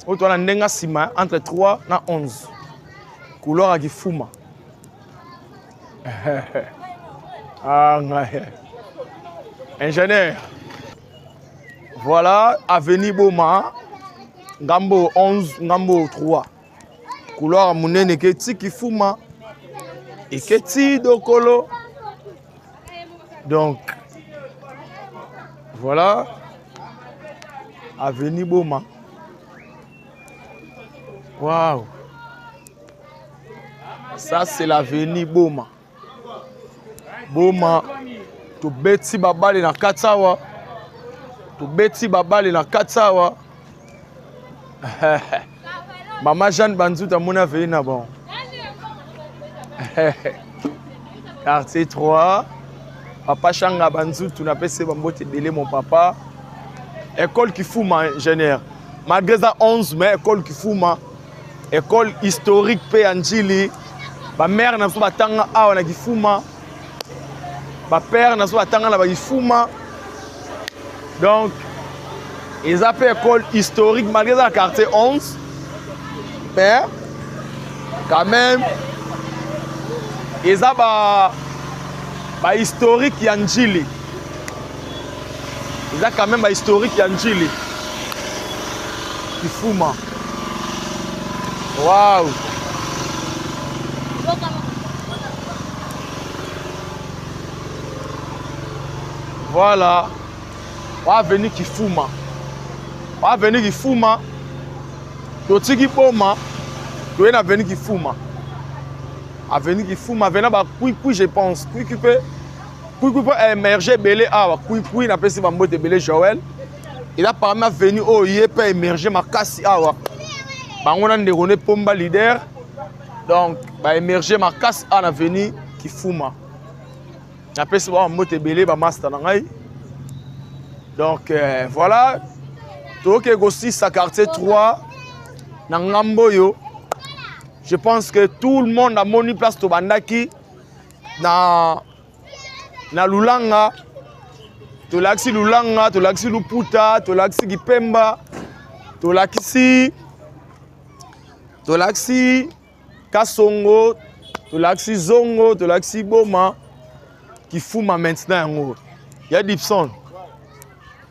Oyo toza na ndenge nsima entre 3 na 11. Couloir ya Kifuma. Ah, ngai. Ingénieur. Voilà, avenue Boma. Ngambo 11, Ngambo 3. Couloir monene eketi Kifuma. Eketi Dokolo. Donc, voilà. Avenue Boma. Waouh. Ça, c'est l'avenue Boma. Boma, tobeti babale na kati awa. Tobeti babale na kati awa. Mama Jeanne Banzuta amoni avei na bango. Quartier 3. Papa Shanga Banzutu napesi bambote ebele mon papa. École Kifuma ingénieur. Malgré ça 11 mais école Kifuma école historique pe ya Njili. Ba mère na biso batanga awa na Kifuma. Ba père na biso batanga na ba Kifuma. Donc eza pe école historique malgré ça quartier 11. Mais quand même eza ba ba historique ya Njili. Eza quand même ba historique ya Njili. Kifuma. Waouh. Voilà. Avenue Kifuma. Avenue Kifuma. Totiki Boma. Toye na avenue Kifuma. Avenue Kifuma, avenue ba Kwikwi je pense. Kwikwi pe Kwikwi pe émerger ebele awa. Kwikwi napesi ba mbote ebele Joël. Eza parmi avenue oyo ye pe émerger makasi awa. Bango na ndeko ne Pomba leader. Donc ba émerger makasi awa na avenue Kifuma. Napesi ba mbote ebele ba master na ngai. Donc voilà, toke kosisa quartier 3 na ngambo oyo. Je pense que tout le monde a moni place tobandaki na na Lulanga. Tolakisi Lulanga, tolakisi Luputa, tolakisi Kipemba, tolakisi tolakisi Kasongo, tolakisi Zongo, tolakisi Boma, Kifuma maintenant yango. Ya Dipson.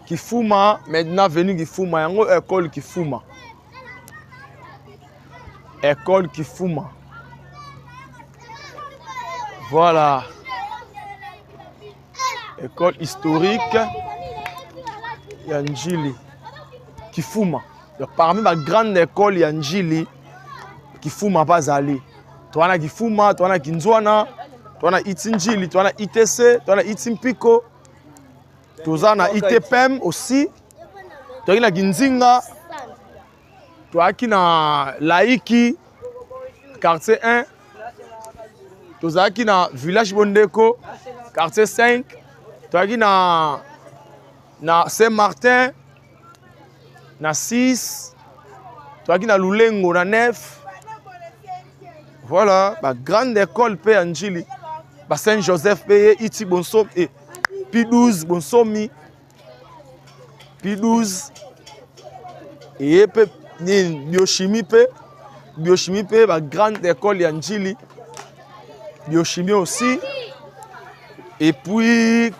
Kifuma, maintenant venu Kifuma, yango école Kifuma. École Kifuma. Voilà. École historique ya Njili. Kifuma. Donc, parmi ma grande école ya Njili, Kifuma bazali. Towana Kifuma, towana Kinzwana, towana Iti Njili, towana ITC, towana Iti Mpiko. Toza na ITPM aussi. Toyaki na Kinzinga, toyaki na Laiki, quartier 1. Tozalaki na village Bondeko, quartier 5. Toyaki na Saint-Martin, na 6. Toyaki na Lulengo, na 9. Voilà, ba grande école pe ya Njili. Ba Saint-Joseph pe ye Iti Bonsomi, eh, P12 Bonsomi. P12 et pe ni biochimie pe, biochimie pe ba grande école ya Njili. Biochimie aussi. Et puis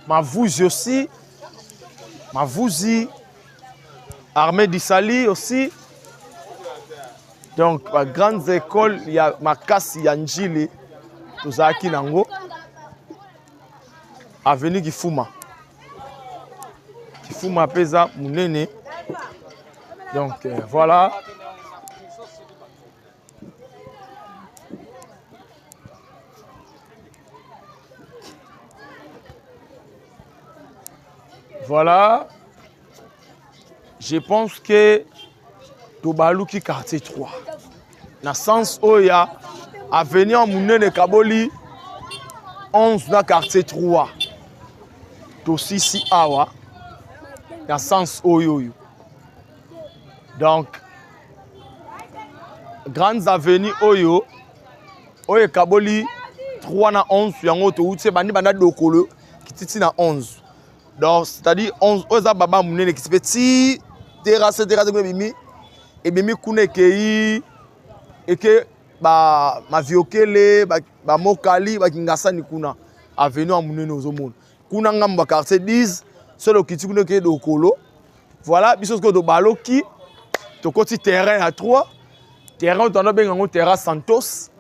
Mavuzi aussi. Mavuzi, Armée d'Isali aussi. Donc, la grande école, il y a Makasi, il y a Njili, tozalaki nango. Avenue Kifuma. Kifuma peza munene. Donc, voilà. Voilà. Je pense que tobaluki quartier 3. Na sens oya avenue en munene kaboli 11 na quartier 3. Tosisi awa na sens oyo oyo. Donc grandes avenues oyo oyo kaboli 3 na 11 yango to utse bandi banda dokolo kititi na 11. Donc c'est-à-dire 11 oyo eza baba munene kiti pe ti terrasse terrasse kuna ebimi ebimi kuna ekei eke ba maviokele ba, ba mokali ba kingasani kuna avenue ya munene ozomona kuna ngambo ya quartier 10 solo kiti kuna ekei dokolo. Voilà biso sikoyo tobaloki tokoti terrain ya 3 terrain oyo tanda benga yango terrain Santos,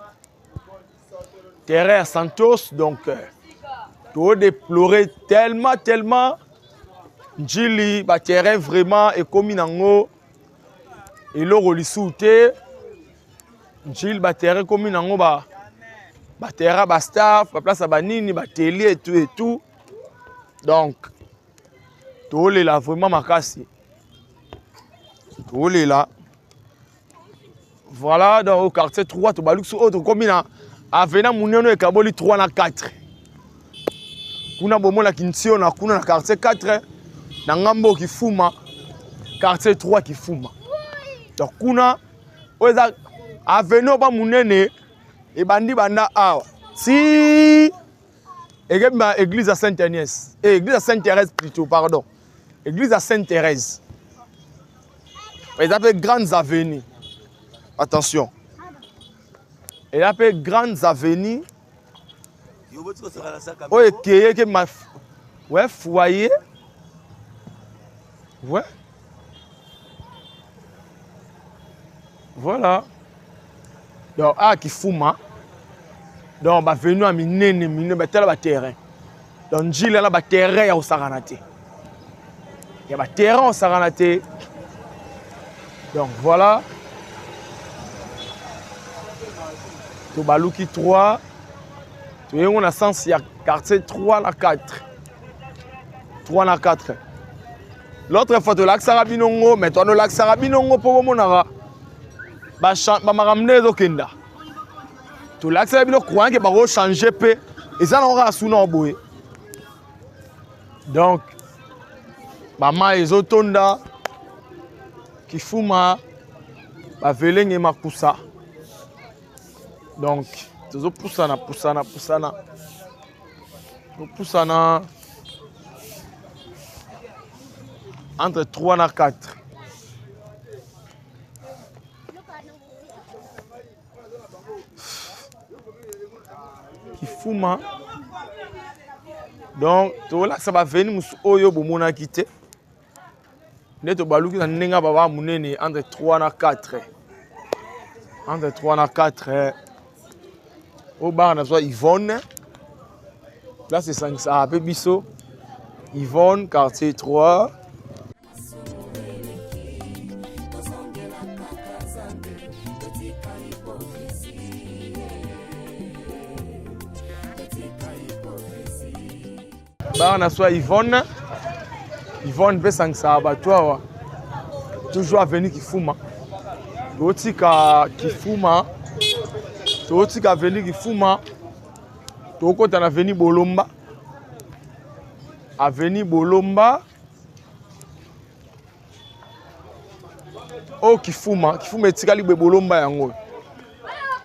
terrain ya Santos. Donc to déplorer tellement tellement Njili ba terrain vraiment ekomi nango eloko lisusu te. Njili ba terrain ekomi nango ba terrain ba staff ba place ya ba nini ba télé et tout et tout. Donc tolela vraiment makasi, tolela. Voilà, dans au quartier 3 tobaluki oyo tokomi na avenue munene ekaboli 3 na 4. Kuna bomonaki ntio na kuna na quartier 4 na ngambo Kifuma, quartier 3 Kifuma. Donc kuna oyo eza avenue ba munene ebandi banda awa si ekebima église ya Sainte Agnès, eh, église ya Sainte Thérèse plutôt, pardon, église ya Sainte Thérèse. Eza pe grandes avenues. Attention. Eza pe grandes avenues. Oyo ekeye ke ma ouais foyer. Ouais. Voilà. Donc ah Kifuma. Donc ba venu à minene minene ba tala ba terrain. Donc Njili na ba terrain ya osakana te. Ya ba terrain osakana te. Donc voilà. Tobaluki 3. Toyengo na sens ya quartier 3 na 4. 3 na 4. L'autre fois tolakisaka bino ngo, mais toi nolakisaka bino ngo po bomonaka ba ba makambo nde ezokenda. Tolakisaka bino croyant que bako changer pe eza nango kaka suna boye. Donc ba mai ezotonda Kifuma ba velenge makusa. Donc tozopusana pusana pusana topusana entre 3 na 4. Kifuma. Donc tolakisa baveni mosusu oyo bomonaki te nde tobaluki na ndenge ya baba monene entre 3 na 4, entre 3 na 4. Oyo baka na zwa Yvonne, place esangisaka mpe biso Yvonne, quartier 3. Baka na swa Yvonne, Yvonne mpe esangisaka bato awa, toujours avenue Kifuma. Totika Kifuma, totika avenue Kifuma, tokota na avenue Bolomba, avenue Bolomba. Oyo Kifuma, Kifuma etikali boye, Bolomba yango.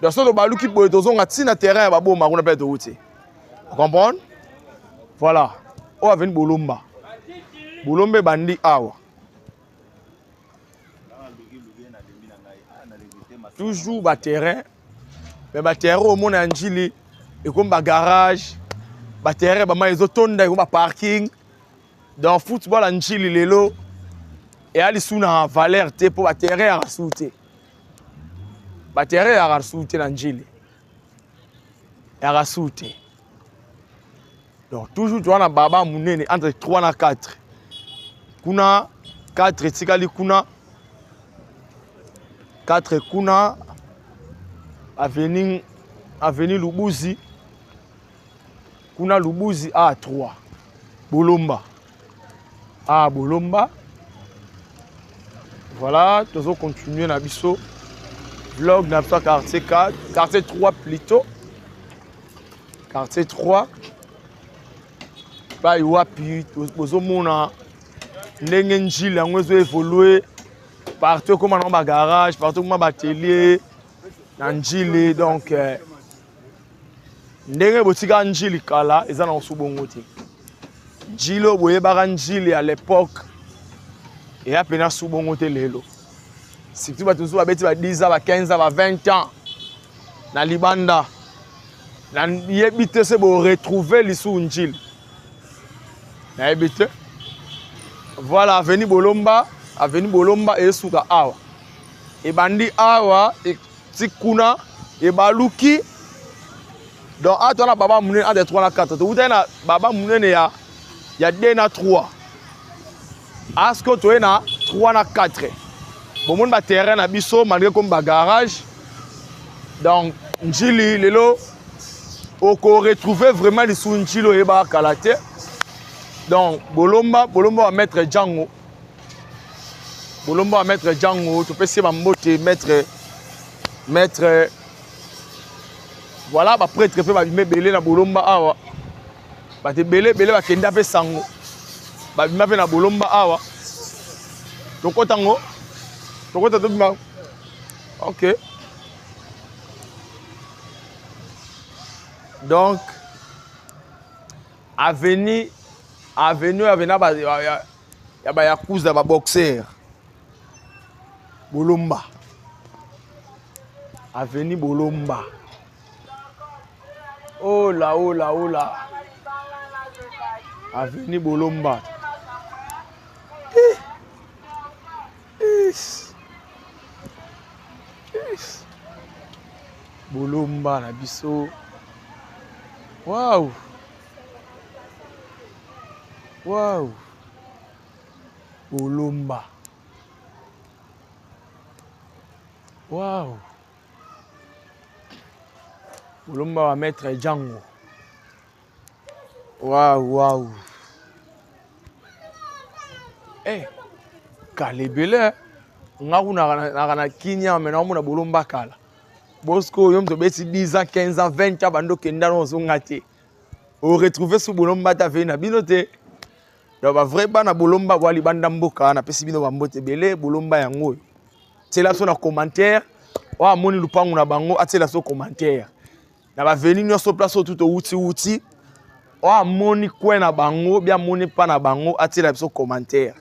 Donc soki tobaluki boye, tozonga ntina terrain ya baboma kuna mpe touti. Comprendre? Voilà. Oyo avenue Bolomba. Bolomba ebandi awa. Toujours ba terrain. Mais ba terrain omona ya Njili ekomi ba garage, ba terrain ba mai ezotonda, ekomi ba parking. Donc football ya Njili lelo eya lisusu na valeur te mpo ba terrain ya rasu te. Ba terrain ya rasu te na Njili. Ya rasu te. Donc toujours tu na baba munene entre 3 na 4. Kuna 4 etikali kuna, 4 kuna avenue, avenue Lubuzi, kuna Lubuzi A3 Bolomba, A Bolomba. Voilà, tozo continuer na biso vlog na biso quartier 4, quartier 3 plutôt, quartier 3. Pai wapi bozomona ndenge Njili yango ezo évoluer partout, ekoma nango ba garage partout, ekoma ba atelier na Njili. Donc ndenge botika Njili kala eza na mosu bongo te. Njili oyo boyebaka Njili à l'époque eya pena su bongo te lelo. Surtout bato mosusu babeti ba 10 ans, ba 15 ans, ba 20 ans na libanda, nayebi te se boretrouve lisusu Njili, nayebi te. Voilà, avenue Bolomba, avenue Bolomba esuka awa, ebandi awa eti kuna ebaluki. Donc awa toza na baba monene entre 3 na 4, towutaki na baba monene ya 2 na 3, asko toye na 3 na 4. Bomoni ba terrain na biso malgré comme ba garage. Donc Njili lelo oko retrouver vraiment lisusu Njili oyebaka kala te. Donc Bolomba, Bolomba wa maître Django, Bolomba wa maître Django, topesi ba mbote maître, maître. Voilà, ba prêtre pe ba bime belé na Bolomba awa, ba te belé belé ba kenda pe sango, ba bima pe na Bolomba awa. Tokota ngo, tokota tobima. Ok. Donc avenue, avenue, avenue ba ya, ya ba yakuza ba boxer. Bolomba. Avenue Bolomba. Oh là, oh là, oh là. Avenue Bolomba. Eh. Eh. Eh. Bolomba na biso. Waouh. Waouh. Bolomba. Waouh. Bolomba wa maître Django. Waouh, waouh. Eh, kalebele. Nga kuna na na Kinya mais na mona Bolomba kala. Bosco yo mto beti 10 ans, 15 ans, 20 ans bando kenda no zonga te. O retrouver sous Bolomba ta ve na bino te. Donc ba vrai bana Bolomba wali banda mboka na pesi bino ba mbote belé Bolomba yango. Tiela so na commentaire, o amoni lupangu na bango atiela so commentaire. Na ba veni nyonso place oyo tout outi outi, o amoni coin na bango, bien amoni pa na bango atiela biso commentaire.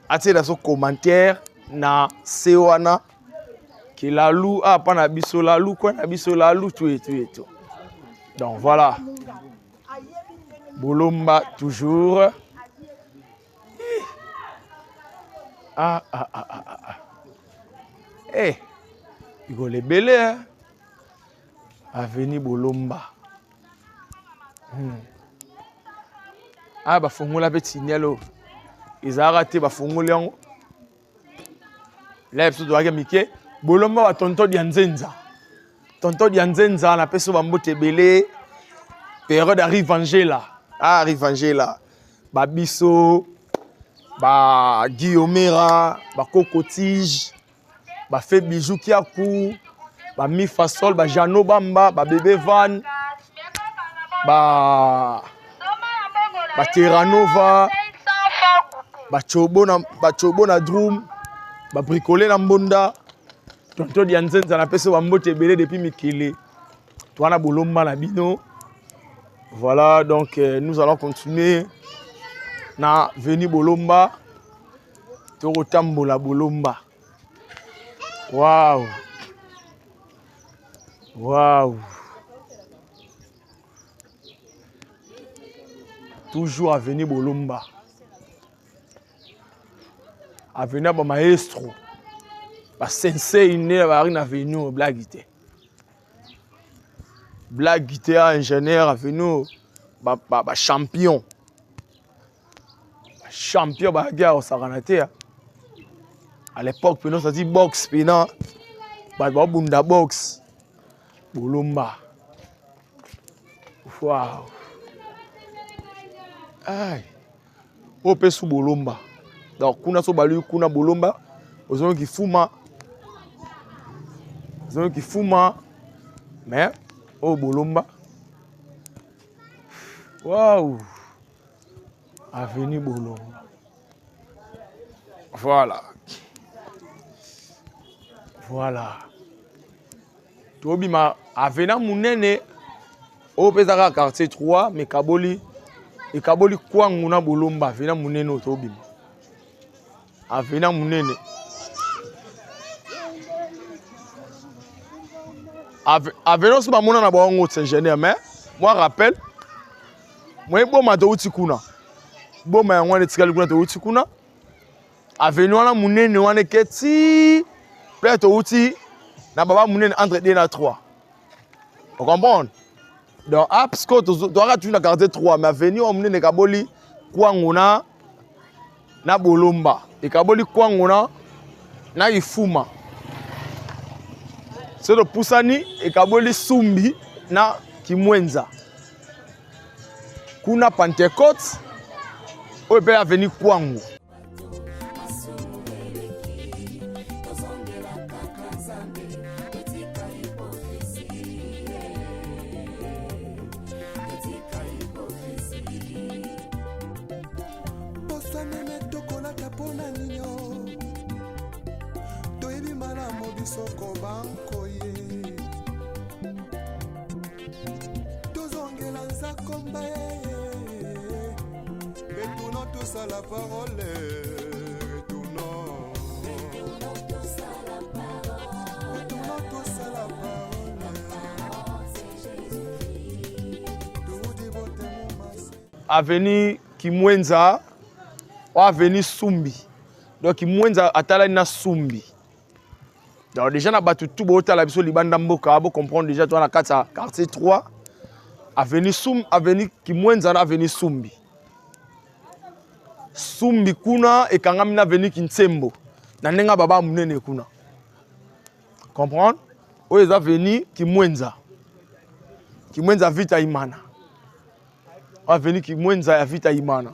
Atiela biso commentaire na se wana ke lalu a pa na biso lalu coin na biso lalu tout et tout et tout. Donc voilà. Bolomba toujours. Ah, ah, ah, ah, ah. ah. Eh, ikolo ebele hein? Avenue Bolomba. Ah, bafongola mpe tunnel oyo ezalaka te, bafongoli yango la biso tozalaki mike. Bolomba ba tonton dia nzenza, tonton dia nzenza, napesi yo bambote ebele. Période ya Rivangela, ah, Rivangela, babiso ba Guillaumera, ba Cocotige, ba Fe Bijou Kiaku, ba Mifasol, ba Jano Bamba, ba Bébé Van, ba Terranova, ba Chobo na, ba Chobo na Drum, ba Bricolé na Mbonda, tonton dia nzenza, napesi ba mbote ebele depuis mikili. Towana Bolomba na bino. Voilà, donc nous allons continuer na Veni Bolomba. Tokotambola Bolomba. Waouh. Waouh. Toujours avenue Bolomba. Avenue ba maestro. Ba sensei ne ba na avenue blague te. Blague te, ingénieur avenue ba ba, ba champion. Ba champion ba guerre osakana te. À l'époque peno ça dit boxe pena ba ba bunda boxe. Bolomba. Wow. Aïe. Oyo mpe su Bolomba. Donc kuna so balui kuna Bolomba, ozongi kifuma. Ozongi kifuma. Mais oyo Bolomba. Wow. Avenue Bolomba. Voilà. Voilà. Tobima avenue munene oyo mpe ezaka quartier 3 mais kaboli ekaboli kwangu na Bolomba. Avenue munene oyo tobima. Avenue munene. Avenue oso bamona na bango c'est ingénieur, mais moi rappel moi boma touti kuna. Boma yango wana etikali kuna, touti kuna. Avenue wana munene wana eketi plein, touti na baba munene entre 2 na 3. On comprend? Donc, ah, parce que tu as toujours na quartier 3, mais avenue wana munene ekaboli kwangu na Bolomba. Ekaboli kwangu na Ifuma. C'est le Poussani ekaboli Sumbi na Kimwenza. Kuna Pentecôte, oyo mpe avenue Kwangu. Tokolata mpona ninyo toyebi malamu biso kobankoye tozongela nzakomba. Retournons tous à la parole, retournons, retournons tous à la parole. Toudi botemo masi. Avenue Kimwenza o avenue Sumbi. Donc Kimwenza atalani na Sumbi. Donc déjà na bato tout botala biso libanda mboka, bo comprendre déjà toi na kati ya quartier 3 avenue Sum, avenue Kimwenza na avenue Sumbi. Sumbi kuna ekangami na avenue Kintsembo. Na ndenge baba munene kuna. Comprendre? Oyo eza avenue Kimwenza. Kimwenza Vita Imana. Avenue Kimwenza ya Vita Imana.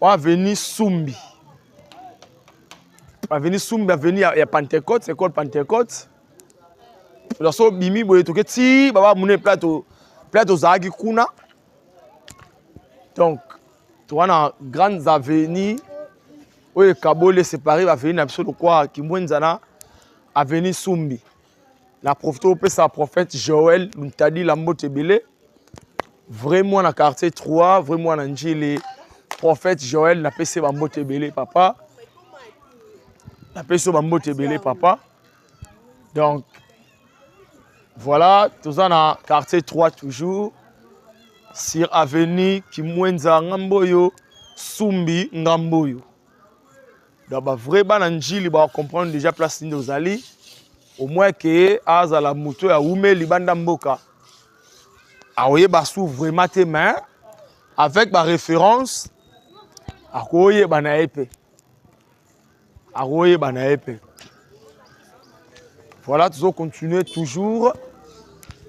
Avenue Sumbi. Avenue Sumbi, avenue ya Pentecôte, école Pentecôte. Donc so bimi boye toke ti baba munene plateau, plateau zaki kuna. Donc toa na grandes avenues oyo ekaboli séparé ba avenue na biso lokwa Kimwenza na avenue Sumbi. Na profite opesa prophète Joël Luntadi la mbote ebele. Vraiment na quartier 3, vraiment na Njili. Prophète Joël na pese ba mbote ebele papa. Na pese ba mbote ebele papa. Donc voilà, toza na quartier 3 toujours. Sur avenue Kimwenza ngambo oyo, Sumbi ngambo oyo. Donc ba vrai bana Ndjili ba comprendre déjà place nini ozali. Au moins que azala moto ya wume libanda mboka. Aoyeba su vraiment te mais avec ba référence akoyeba na ye pe. Akoyeba na ye pe. Voilà, toujours continuer toujours.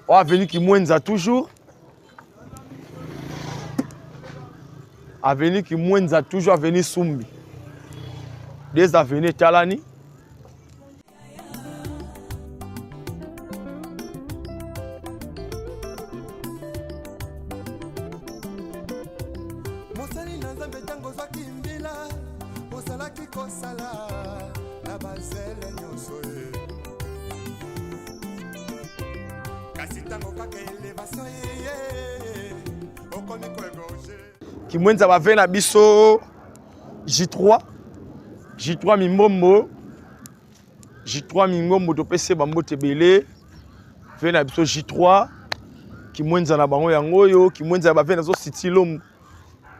Oh, avenue Kimwenza toujours. Avenue Kimwenza toujours, avenue Sumbi. Des avenues Talani. Mosali na Nzambe ntango ozwaki mbila ozalaki kosala na bazele nyonso ye kasi ntango kaka elevation eye okomi koegorge. Kimwenza bave na biso J3 J3 Mimbombo J3 Mingombo topesi ye bambote ebele ve na biso J3 Kimwenza na bango yango oyo Kimwenza ya bave nazo City Lombo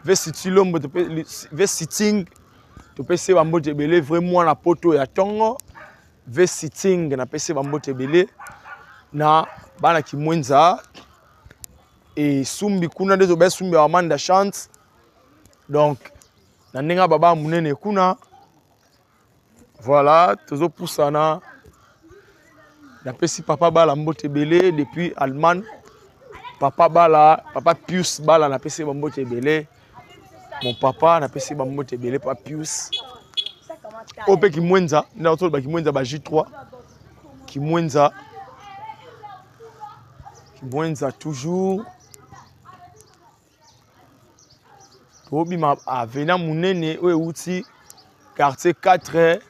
ve City Lombo ve sitting topesi ye bambote ebele vrai mwana poto ya tongo ve sitting napesi ye bambote ebele na bana Kimwenza esumbi kuna nde toba esumbi ya Amanda Chante donc na ndenge ya baba munene kuna. Voilà, tozopusana. Napesi papa Bala mbote ebele depuis Allemagne. Papa Bala, papa Pius Bala napesi ba mbote ebele. Mon papa napesi ba mbote ebele papa Pius. Oyo mpe Kimwenza, nde nazoloba Kimwenza ba J3. Kimwenza. Kimwenza toujours. Tobima avenue munene oyo euti quartier 4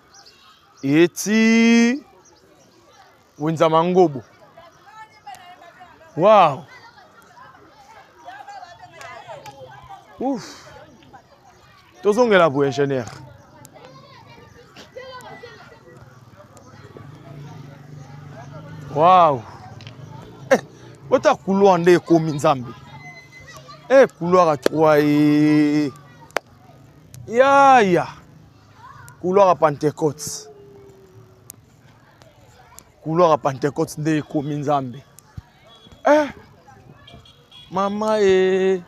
eti wenza mangobo. Wow. Ouf. Tozongela boye ingénieur. Wow. Eh, ota couloir nde ekomi nzambe. Eh, couloir à 3 e. Ya ya. Couloir à Pentecôte. Couloir à Pentecôte nde ekomi nzambe. Eh. Mama e.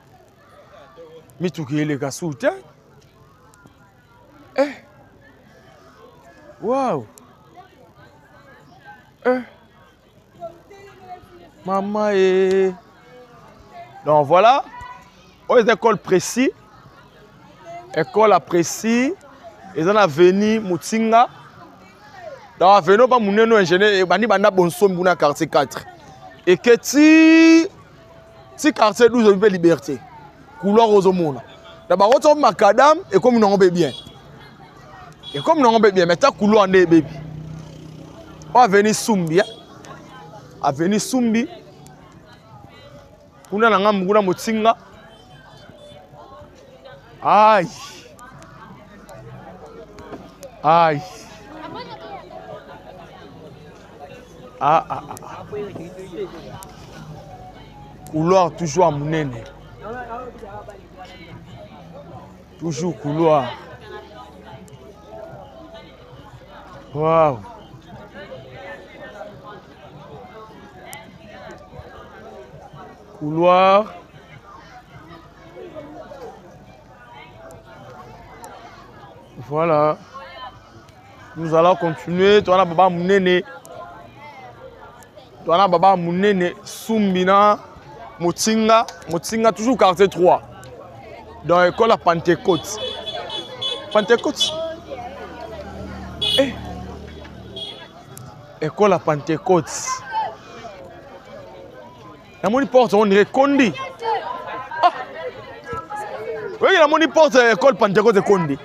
Mituki eleka su te. Eh. Wow. Eh. Mama e. Donc voilà. Oyo eza école précis. École à précis. Eza na avenue Mutinga. Dans avenue ba munene ingénieur ebandi banda Bonsombi kuna quartier 4. Eketi ti quartier 12 obi mpe liberté couloir ozomona na bango to macadam ekomi nango mpe bien ekomi nango mpe bien mais ta couloir nde ebebi oyo avenue Sumbi eh? Avenue Sumbi kuna na ngambu kuna Motinga ai ai ah, ah, ah. Couloir toujours à munene toujours couloir. Wow. Couloir. Voilà. Nous allons continuer. Toi, baba munene. Toi, baba munene. Sumbina. Motinga. Motinga, toujours quartier 3. Dans l'école à Pentecôte. Pentecôte. Eh. École à Pentecôte. Namoni porte on dirait kondi. Ah. Oui, namoni porte école Pentecôte kondi.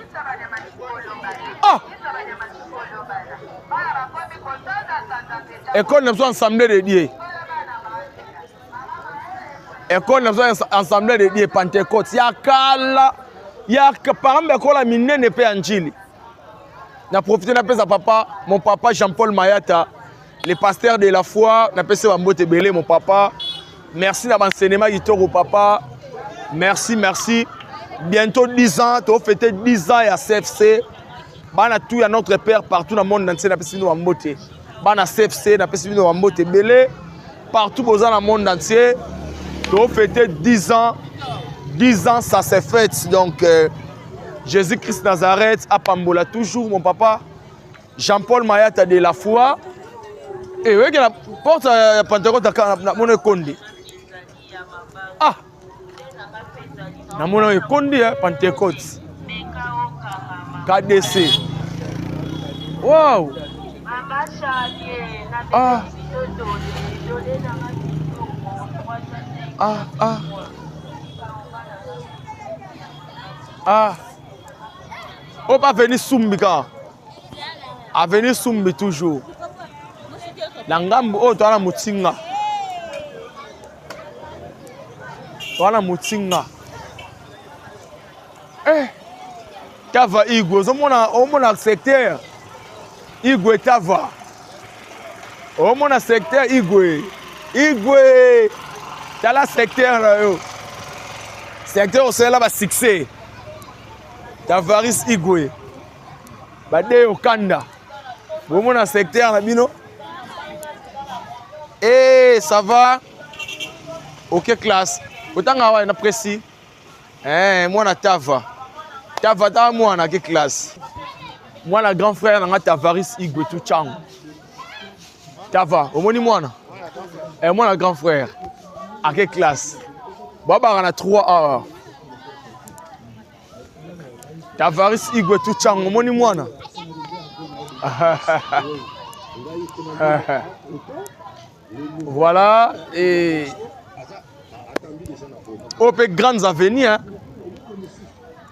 Ah. École na biso assemblée de Dieu. École na biso assemblée de Dieu Pentecôte ya kala ya parmi école ya minene pe ya Njili. Na profiter na pesa papa, mon papa Jean-Paul Mayata, le pasteur de la foi, na pesa ba mbote belé mon papa. Merci na baenseignement kitoko papa. Merci, merci. Bientôt 10 ans, tu fêté 10 ans ya CFC. Bana tout ya notre père partout dans le monde entier na pesi bino mbote. Bana CFC na pesi bino mbote belé partout boza na monde entier. Tu fêté 10 ans. 10 ans ça s'est fait donc euh, Jésus-Christ Nazareth à Pambola toujours mon papa. Jean-Paul Mayata de la foi et eh, la porte ya Pentecôte na mona ekondi ah na mona ekondi ya Pentecôte KDC wow ah ah ah ah oyo pa veni sumbi kaka avenue sumbi toujours na ngambo oyo toza na motinga toza na motinga eh, tava igwe ozomona omona secteur igwe tava omona secteur igwe igwe tala secteur na yo secteur osalela basuccès tavaris igwe badeyo kanda bomona secteur na bino e eh, ça va ok classe otanga wana na précis eh, mwana tava tava tava mwana ke classe mwana grand frère na nga tavaris igwe tuchango tava omoni mwana eh, mwana grand frère ake classe babaka na 3 heures Tavaris Igwe Tuchango omoni mwana voilà et oyo mpe grandes avenues hein?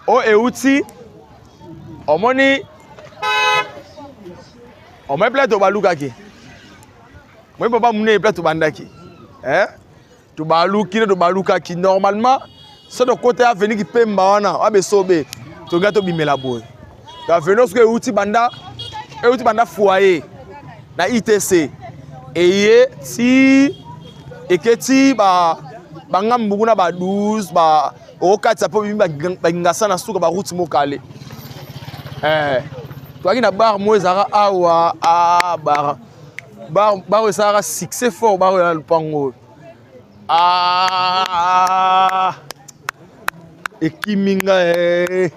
oyo euti omoni omoni plato balukaki omoni papa monene plato bandaki eh? Tobaluki nde tobalukaki normalement so tokota ya avenue kipemba wana wa besobe tolinga tobimela boye avenue soki euti banda euti banda foyer na itc eye ti eke ti ba bangambu kuna ba 12 ba okokatisa mpo bimi bangasa na suka baroute mokale eh, toyaki na bar moko ezalaka awa a ah, bar bar oyo esalaka succès fort bar oyo ya lupango oyo ah, ekimi nga eh.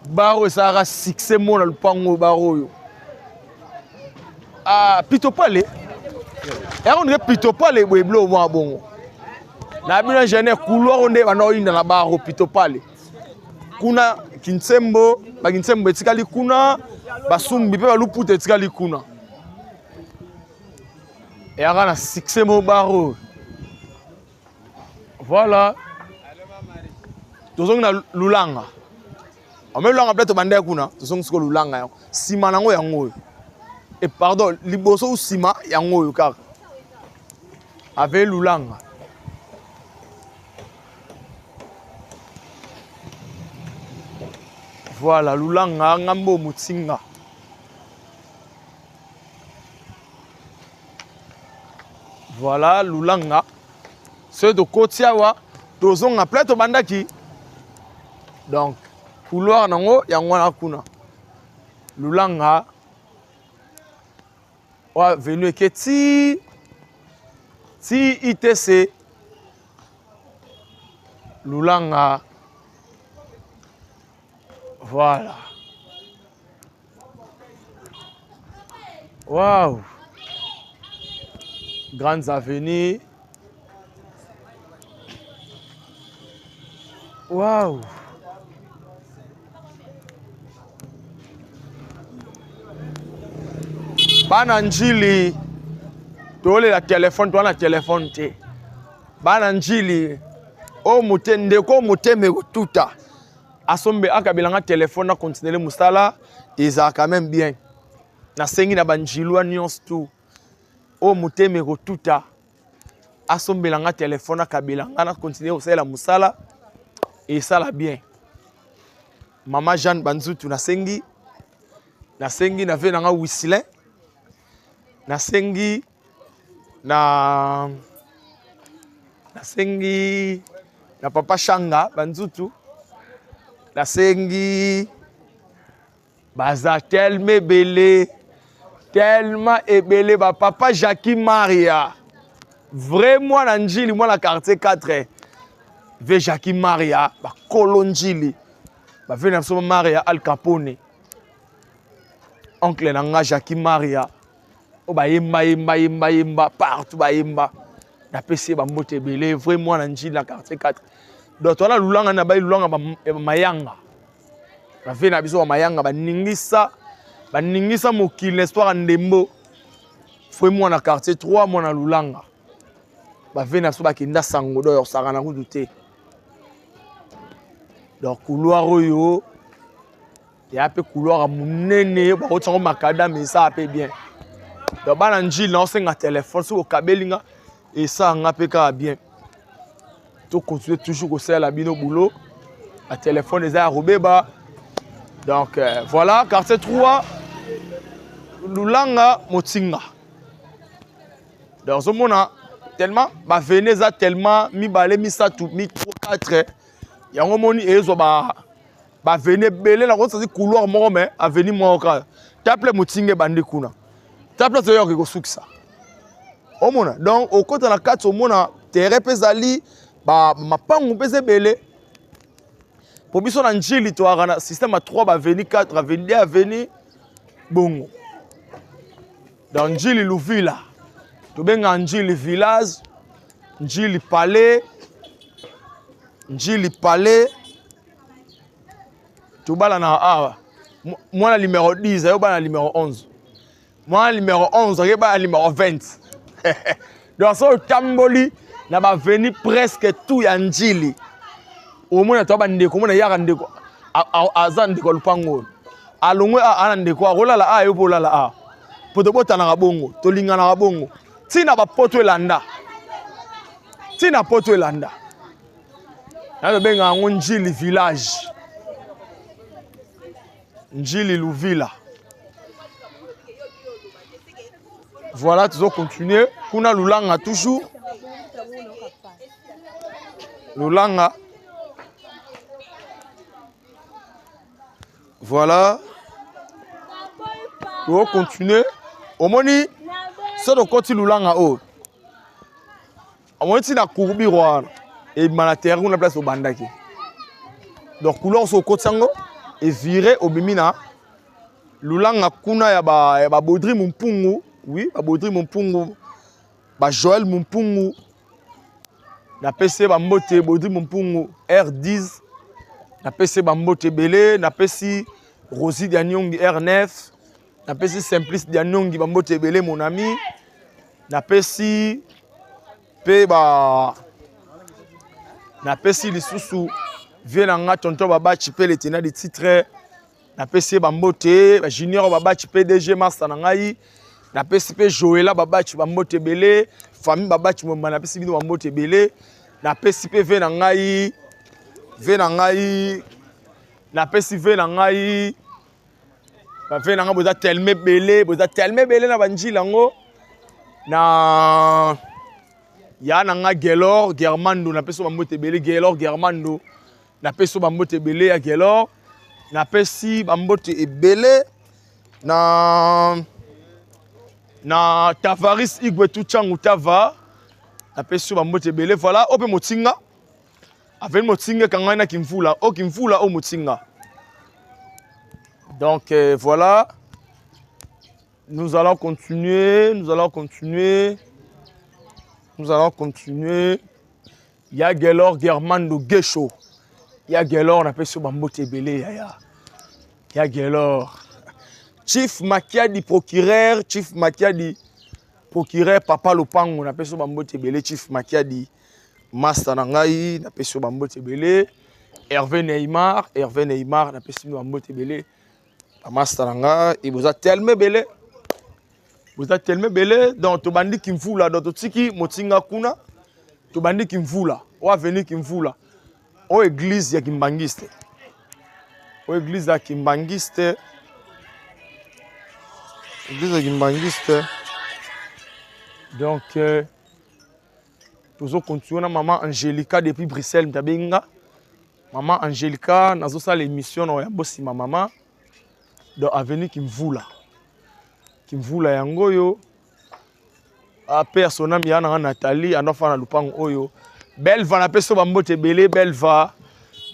bar oyo esalaka succès moko na lupango oyo bar oyo ah, pitopale yango ndenge pitopale boye biloko mwa bongo na bino ingénieur couloir oyo nde banda oyinda na bar oyo pitopale kuna kinsembo bakinsembo etikali kuna basumbi mpe baluputa etikali kuna eyaka na succès mo bar oyo voilà tozongi na lulanga ome lulanga mpe tobandaki kuna tozongi sikoyo lulanga yango nsima nango yango oyo e pardon liboso nsima yango oyo kaka ave lulanga Voilà, lulanga ngambo mutsinga. Voilà, lulanga. Soki tokoti awa tozonga plein tobandaki. Donc, couloir nango yango wana kuna. Lulanga oyo avenue eke ti ti ITC Lulanga voilà waouh grandes avenues waouh bana njili tolela telefone toa na telefone te bana njili oyo mote ndeko oyo motema ekotuta asombe akabela nga telefone na continuele mosala ezalaka meme bien nasengi na banjilwa nyonso tu oyo motema ekotuta asombela nga telefone akabela nga na continue kosalela mosala esala bien mama jeanne banzutu nasengi nasengi na vie na nga wisilin nasengi na Nasengi na papa Shanga banzutu. Nasengi baza tellement ebele tellement ebele ba papa Jackie Maria vrai mwana njili mwana quartier 4 ve Jackie Maria bakolo njili bave na biso Maria Al Capone oncle na nga Jackie Maria oyo bayemba yemba yemba yemba partout bayemba napesi ye bambote ebele vrai mwana njili na quartier 4 donc towana lulanga na bai lulanga ya mayanga bave na biso bamayanga baningisa baningisa mokili na histoire ya ndembo vrai mwana quartier 3 mwana lulanga bave na biso bakenda sango donc osakana kutu te donc couloir oyo ya mpe couloir ya monene bakotisa yango makadame esala mpe bien donc bana njili naosenga telefone soki okabeli nga esala nga mpe kaka bien tocontinue toujours kosalela bino boulot batelefone eza ya kobeba donc euh, voilà quartier 3 lulanga motinga donc ozomona tellement bavene eza tellement mibale misato mi 3 4 yango omoni ezwa ba baveni ebele na kosasi couloir moko mais aveni moko kaka taple motinga ebandi kuna taple toyoka ekosukisa omona donc okota na kati omona terrain mpe ezali mapangu mpe eza ebele mpo biso na njili toyaka na système ya 3 baveni 4 aveni 2 aveni bongo dans njili luvila tobenga njili village njili palais njili palais tobalana awa mwana numero 10 ayo bana numero 11 mwana numero 11 aye bana numero 20 donc soki otamboli na baveni presque tout ya njili omona to bandeko omona yaka ndeko aza ndeko ya lupango oyo alongwe a ana ndeko akolala a yo mpe olala a mpo tobotanaka bongo tolinganaka bongo ntina bapoto elanda ntina poto elanda nazobenga yango njili village njili luvila voilà tozo continuer kuna lulanga toujours lulanga voilà tozo continuer omoni soki tokoti lulanga oyo omoni ntina courbure wana ebima na terrain kuna place obandaki donc couleur so okoti yango evire obimi na lulanga kuna ya babodri ba mumpungu oui babodri mumpungu bajoel mumpungu napesi ye bambote bodri mumpungu r10 napesi ye bambote ebele napesi rosi dianiongi r9 napesi simplice dianiongi bambote ebele mon ami napesi mpe ba napesi lisusu vie na nga tonton babachi mpe le tenant de titre napesi ye bambote bajunior babachi pdg master na ngai napesi mpe joela babachi bambote ebele famille babachi momba napesi bino bambote ebele napesi mpe vie na ngai vie na ngai napesi vie na ngai bave na ngai boza telema ebele boza telema ebele na banjila yango na ya na ngai gelor germando napesi bambote ebele gelor germando napesi bambote ebele ya gelor napesi bambote ebele na na tavaris igwe tuchangu tava napesi bambote ebele voilà oyo mpe motinga aveni motinga ekangani na kimvula o kimvula o motinga donc euh, voilà nous allons continuer nous allons continuer nous allons continuer ya gelor germando gesho ya gelor napesi yo bambote ebele yaya ya gelor chief makiadi procureur chief makiadi procureur papa lopango napesi yo bambote ebele chief makiadi masta na ngai napesi yo bambote ebele herve neymar herve neymar napesi bino bambote ebele bamasta na ngai e boza telema ebele boza telema ebele donc tobandi kimvula donc totiki motinga kuna tobandi kimvula oyo aveni kimvula oyo eglise ya kimbangiste oyo eglise ya kimbangiste eglise ya kimbangiste donc euh, Tozo continuer na maman Angelica depuis Bruxelles moto abengi nga. Maman Angelica nazosala émission na oyambo nsima mama. Donc avenue Kimvula. Kimvula yango oyo. Ape ya sonami ya nanga Nathalie ando afana na lupango oyo. Belva napesi yo bambote ebele Belva.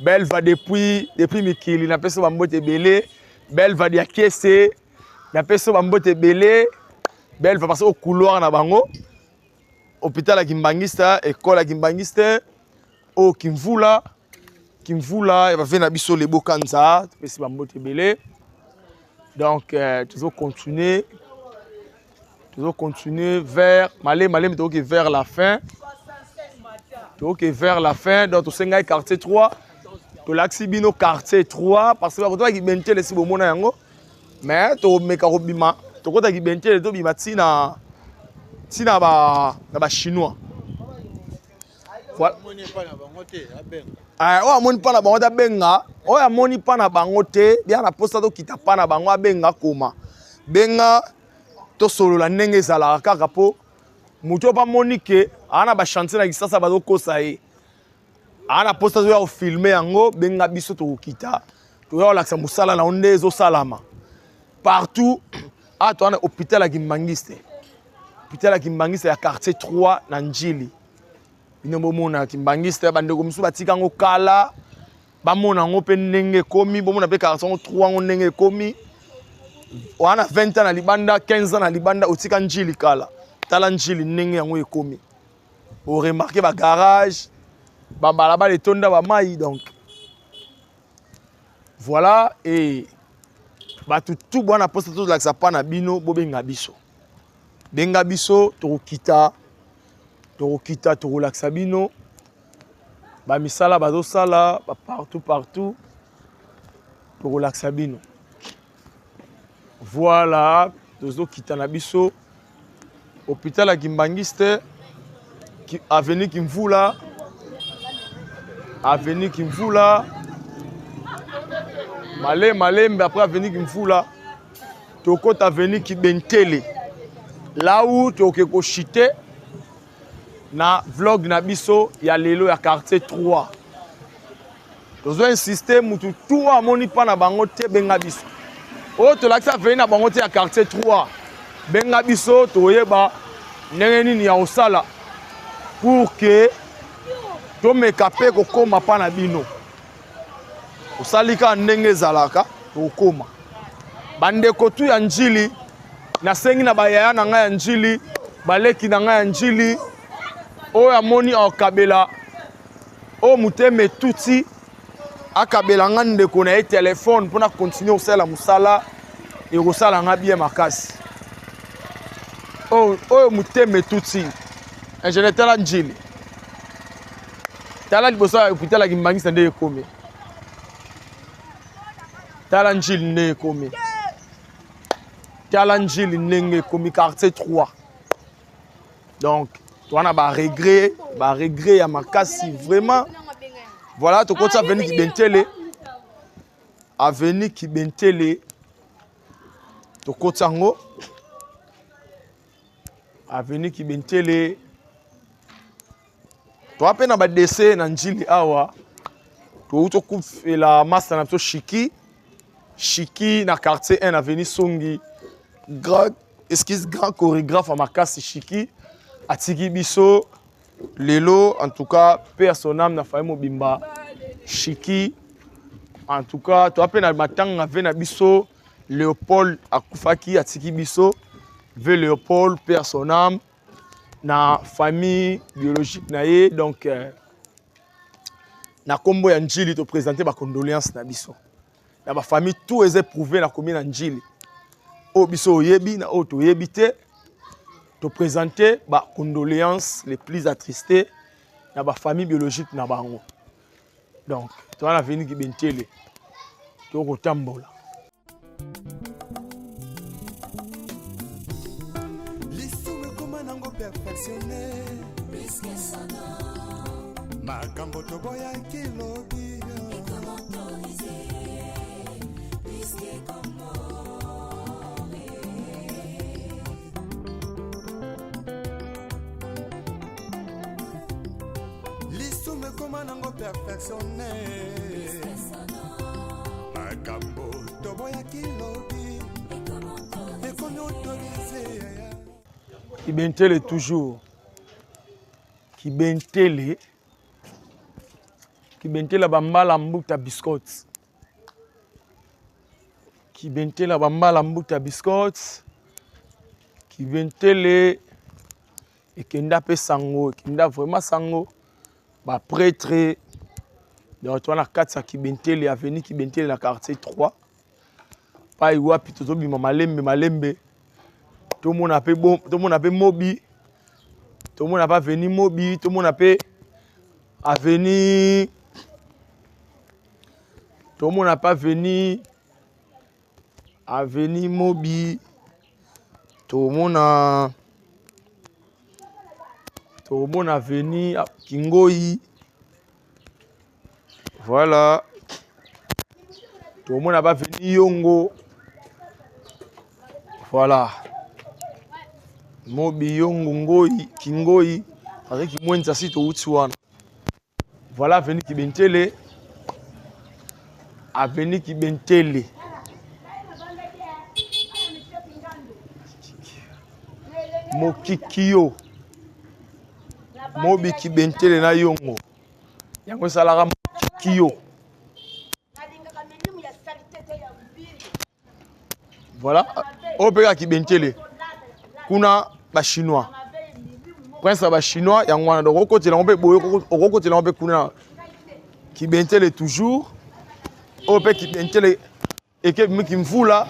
Belva depuis mikili napesi yo bambote ebele. Belva Diakese napesi yo bambote ebele. Belva parce que au couloir na bango hôpital ya Kimbangista, école ya Kimbangiste, oyo Kimvula, Kimvula ya bave na biso Lebo Kanza, topesi bambote ebele. Donc tozo continuer, tozo continuer vers malé malé, tokoki vers la fin, tokoki vers la fin. Donc tosengai quartier 3, tolakisi bino quartier 3 parce que bakotaki bentele si bomona yango, mais tomeka kobima, tokotaki bentele tobima tina tina ba na ba chinois. Voilà. Oyo amoni mpa na bango te abenga, oyo amoni mpa na bango te, bia na posa tokita mpa na bango abenga koma. Benga tosolola ndenge ezalaka kaka po moto oyo bamoni ke aza na ba chantier na Kinshasa bazokosa ye. Aza na posa toya kofilme yango, benga biso tokokita, toya kolakisa mosala na yo nde ezosalama partout. Awa toza na hôpital ya Kimbangiste, hôpital ya Kimbangiste ya quartier 3 na Ndjili. Bino bomona Kimbangiste, bandeko mosusu batika yango kala, bamona yango mpe ndenge ekomi, bomona mpe quartier yango 3 yango ndenge ekomi. Wana 20 ans na libanda, 15 ans na libanda, otika Ndjili kala. Tala Ndjili ndenge yango ekomi. O remarquer ba garage, ba balabala etonda ba mai, donc voilà. Et bato tout bwana posa tozolakisa pa na bino, bobenga biso, benga biso, tokokita, tokokita, tokolakisa bino ba misala bazosala ba partout partout, tokolakisa bino. Voilà, tozokita na biso hôpital ya Kimbangiste, avenue Kimvula, avenue Kimvula, male malembe après avenue Kimvula, tokota avenue Kibentele, là où toke kochite na vlog na biso ya lelo ya quartier 3. Tozo insister mutu tout amoni pa na bango te, benga biso. Oyo tolakisa avenue na bango te ya quartier 3, benga biso toyeba ndenge nini ya kosala pour que tomeka pe kokoma pa na bino. Osali kaka ndenge ezalaka, tokokoma. Bandeko tu ya Ndjili, nasengi na bayaya na ngai ya Ndjili, baleki na ngai ya Ndjili, oyo amoni akabela, oyo motema etuti akabela nga ndeko na ye telefone mpona continuer kosala mosala, ekosala nga bien makasi. Oyo motema etuti, ingénieur tala Ndjili, tala liboso ya hôpital ya Kimbangisa nde ekomi, tala Ndjili nde ekomi, tala Ndjili ndenge ekomi quartier 3. Donc toza ba regret, ba regret ya makasi vraiment. Voilà, tokoti avenue Kibentele, avenue Kibentele, tokoti yango avenue Kibentele. Toza mpe na ba décès na Ndjili awa, touti kokufela masta na biso Shiki, Shiki na quartier 1 avenue Songi, grand, excuse, grand chorégraphe ya makasi Shiki atiki biso lelo. En tout cas paix à son âme na famille mobimba Shiki. En tout cas toza mpe na matanga ve na biso Léopold akufaki atiki biso ve Léopold, paix à son âme na famille biologique na ye. Donc na kombo ya Ndjili to présenter ba condoléances na biso na ba famille tout eza éprouvé na commune ya Ndjili, oyo biso oyebi na oyo toyebi te, to présenter ba condoléances les plus attristées na ba famille biologique na bango. Donc toza na avenue Kibentele, tokotambola. Lisumu ekoma nango perfectionné, makambo toboyaki lobi. Perfectionne makambo toboyaki lobi ekomi autorise. Kibentele toujours. Kibentele. Kibentele bambala mbuta biscotte. Kibentele bambala mbuta biscotte. Kibentele ekenda mpe sango, ekenda vraiment sango. Ba prêtre donc toza na kati ya Kibentele, avenue Kibentele na quartier 3. Pai wapi tozobima malembe malembe. Tomona mpe bon, tomona mpe mobi. Tomona mpe avenue Mobi, tomona mpe avenue, tomona mpe avenue, avenue Mobi, tomona, tomona avenue Kingoi. Voilà. Tomona ba avenue Yongo. Voilà. Mobi Yongo Ngoi Kingoi avec Kimwenza si towuti wana. Voilà avenue Kibentele. Avenue Kibentele. Mokikio. Mobi Kibentele na Yongo. Yango esalaka mokikio. Voilà. Oyo mpe kaka Kibentele. Kuna ba chinois. Prince ya ba chinois yango wana. Donc okotela yango mpe boye, okokotela yango mpe kuna. Kibentele toujours. Oyo mpe Kibentele eke Kimvula.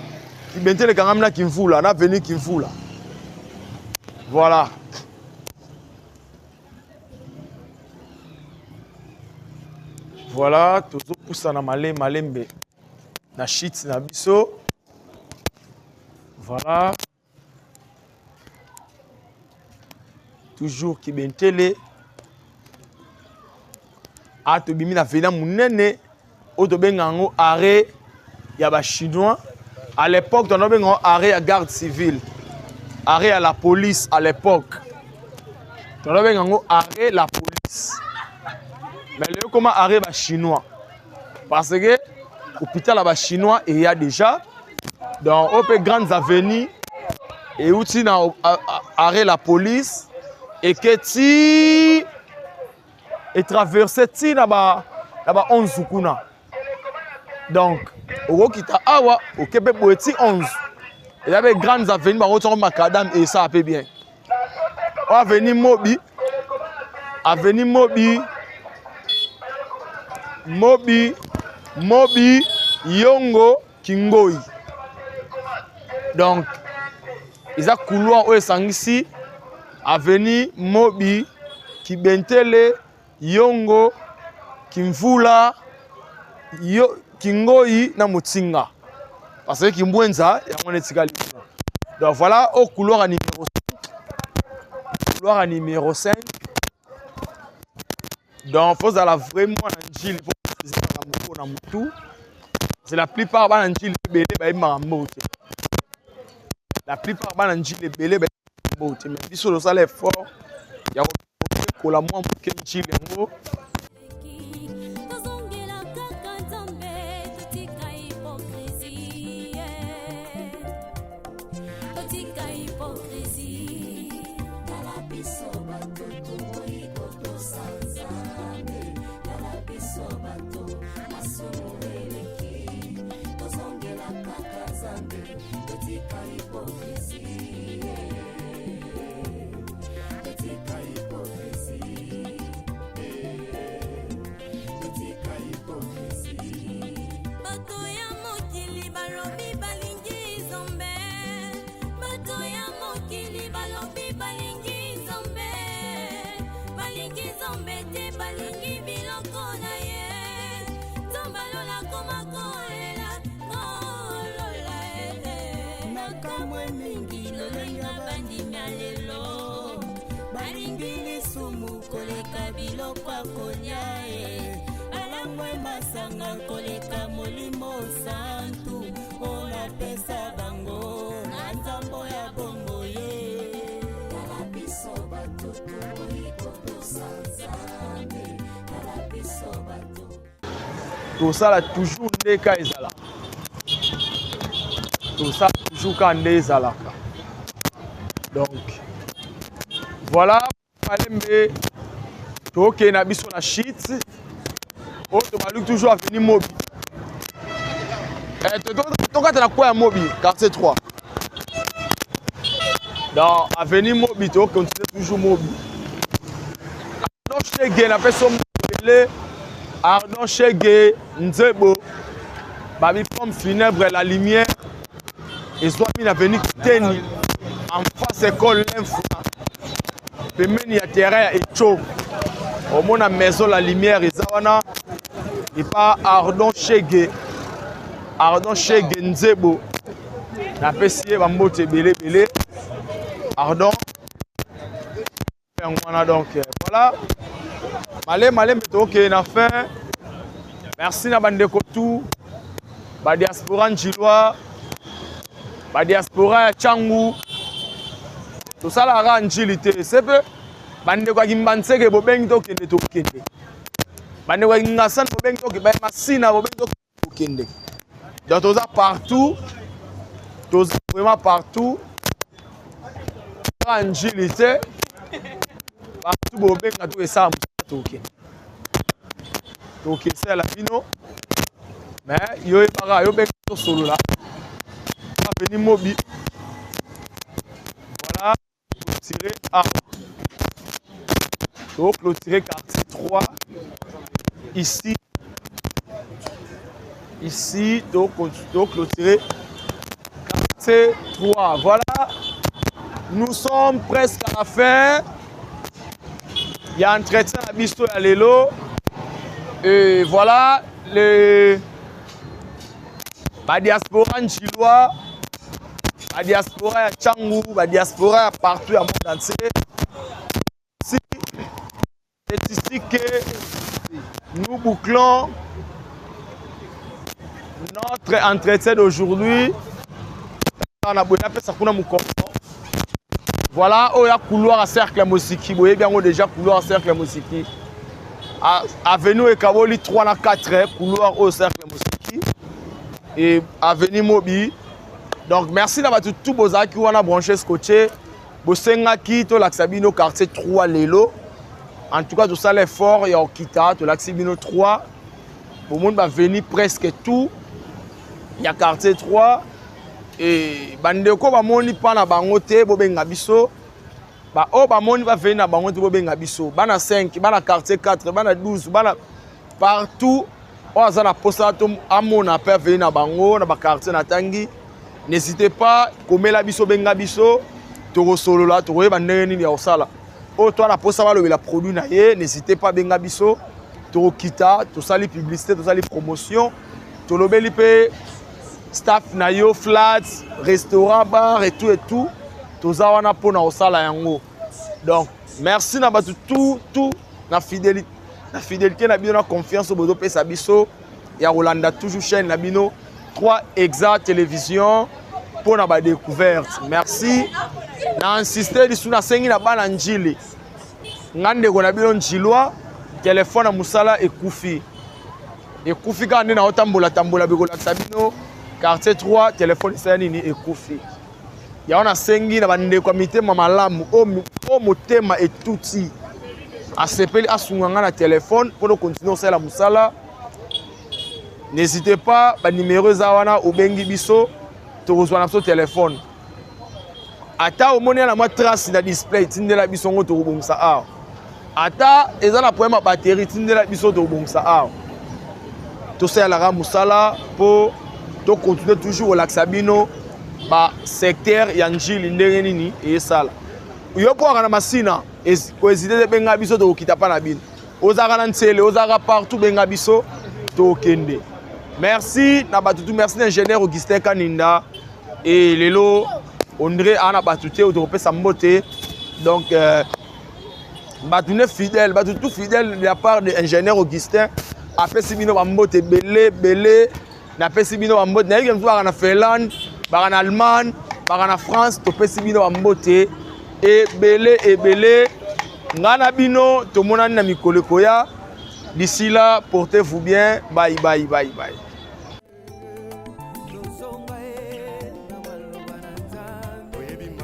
Kibentele ekangami na Kimvula, na avenue Kimvula. Voilà. Voilà, tozopusana malembe malembe na shit na biso. Voilà. Toujours Kibentele. A tobimi na vena munene oyo tobenga yango arrêt ya ba chinois. À l'époque tobenga yango arrêt ya garde civile, arrêt ya la police. À l'époque tobenga yango arrêt la police, mais lelo koma arrêt ba chinois parce que hôpital ya ba chinois eya déjà. Donc oyo mpe grandes avenues euti na arrêt la police eketi etraverse ti na ba 11 kuna. Donc okokita awa oke mpe boye ti 11, eza mpe grandes avenues bango tiango macadam et ça mpe bien. Oyo avenue Mobi, avenue Mobi, Mobi, Mobi Yongo Kingoi. Donc eza couloir oyo esangisi avenue Mobi, Kibentele, Yongo, Kimvula, yo, Kingoi na Mutsinga. Parce que Kimbwenza yango neti kali. Donc voilà au couloir à numéro 5. Couloir à numéro 5. Donc faut la vraiment na njili pour maîtriser makambo na mutu. C'est la plupart bana njili ebele bayebi makambo te. La plupart bana njili ebele bayebi makambo te. Mais biso tosala effort ya koyekola mwa moke njili yango. Tozongela kaka Nzambe, totika hypocrisie, totika hypocrisie. Tala biso bato toboyi kotosa Nzambe, tala biso bato masumu eleki, tozongela kaka Nzambe, totika hypocrisie, totika hypocrisie, totika hypocrisie. Bato ya mokili balobi balingi Nzambe, bato ya mokili balobi balingi Nzambe, balingi Nzambe te, balingi biloko na ye. Nzambe alola koma kolela kolola ete nakamwe mingi lolenga bandimi ya lelo balingi lisumu koleka biloko ya kolia e balangwe masanga koleka molimo santu oyo napesa bango na nzambo ya bongo ye. Tala biso bato toboyi kotosa Nzambe, tala biso bato. Tosala toujours nde ka ezalaka. Tosala toujours ka nde ezalaka. Donc voilà malembe tokende na biso na shit oyo tobaluki toujours avenue Mobi. Eh, tokata na coin ya Mobi, quartier 3. Dans avenue Mobi, to continue toujours Mobi. Ardon Shege na peso mbele. Ardon Shege Nzebo. Babi pompe funèbre la lumière. Ezwami na avenue Kiteni en face école L'infra. Pembeni ya terrain ya Echo. Omona maison la lumière eza wana. Epa Ardon Shege. Ardon Shege Nzebo. Napesi ye bambote ebele ebele. Ardon yango wana donc voilà. Male malembe tokende na fin. Merci na bandeko tout ba diaspora njilwa, ba diaspora ya Tshangu. Tosalaka njili te sepe bandeko ya Kimbanseke bobengi tokende tokende, bandeko ya Kingasani bobengi tokende, ba Masina bobengi tokende. Donc toza partout, toza vraiment partout. Njili te partout bobenga to esala mosala tokende tokesala bino. Mais yo yebaka yo benga tosolola avenue Mobi. Voilà, clôturer awa, to clôturer quartier 3 ici. Ici to clôturer quartier 3. Voilà, nous sommes presque à la fin. Il y a entretien à biso ya lelo. Et voilà le ba diaspora njilwa, ba diaspora ya Tshangu, ba diaspora ya partout ya monde entier. Si c'est ici que nous bouclons notre entretien d'aujourd'hui. Voilà, oyo ya couloir à cercle ya Mosiki. Boyebi yango déjà couloir à cercle ya Mosiki. Avenue Ekaboli 3 na 4, couloir au cercle ya Mosiki. Et avenue Mobi. Donc merci na bato tout bozalaki wana branché scotché. Bosengaki tolakisa bino quartier 3 lelo. En tout cas tosala effort ya okita tolakisi bino 3. Bomoni ba veni presque tout ya quartier 3. Et bandeko bamoni pa na bango te bobenga biso. Ba oyo bamoni ba veni na bango te bobenga biso. Bana 5, bana quartier 4, bana 12, bana partout oyo aza na posa to amona pe aveni na bango na ba quartier na tangi. N'hésitez pas komela biso, benga biso, tokosolola, tokoyeba ndenge nini ya kosala. Oyo to na posa balobela produit na ye, n'hésitez pas benga biso, tokokita, tosali publicité, tosali promotion, tolobeli pe staff na yo, flat, restaurant, bar et tout et tout. Toza wana pona kosala yango. Donc merci na bato tout tout na fidélité, na fidélité na bino, na confiance oyo bozopesa biso ya kolanda toujours chaîne na bino 3 Exa Télévision pour na ba découverte. Merci. Na insister lisu na sengi na bana njili. Nga ndeko na bino njilwa, téléphone na musala ekufi. Ekufi kaka nde na otambola tambola bikolakisa bino quartier 3 téléphone esala nini ekufi. Yango nasengi na bandeko ya mitema malamu oyo motema etuti asepeli asunga nga na téléphone mpo na continuer kosala mosala. N'hésitez pas, ba numéro eza wana, obengi biso tokozwa na biso téléphone. Ata omoni na mwa trace na display, tindela biso ngo tokobongisa awa. Ata eza na problème ya batterie, tindela biso tokobongisa awa. Tosalelaka mosala po to continuer toujours kolakisa bino ba secteur ya njili ndenge nini eyesala. Yo po na masina, ko hésiter te, benga biso tokokita pa na bino. Ozalaka na ntsele, ozalaka partout, benga biso tokende. Merci na bato tout, merci na ingénieur Augustin Kaninda. Et lelo André ana bato te tokopesa mbote. Donc bato ne fidèle, bato tout fidèle de la part de ingénieur Augustin. Apesi bino ba mbote belé belé, napesi bino ba mbote. Nayebi mosusu baka na Finlande, baka na Allemagne, baka na France, topesi bino ba mbote ebele ebele. Nga na bino tomonani na mikolo ekoya. D'ici là, portez-vous bien. Bye bye bye bye.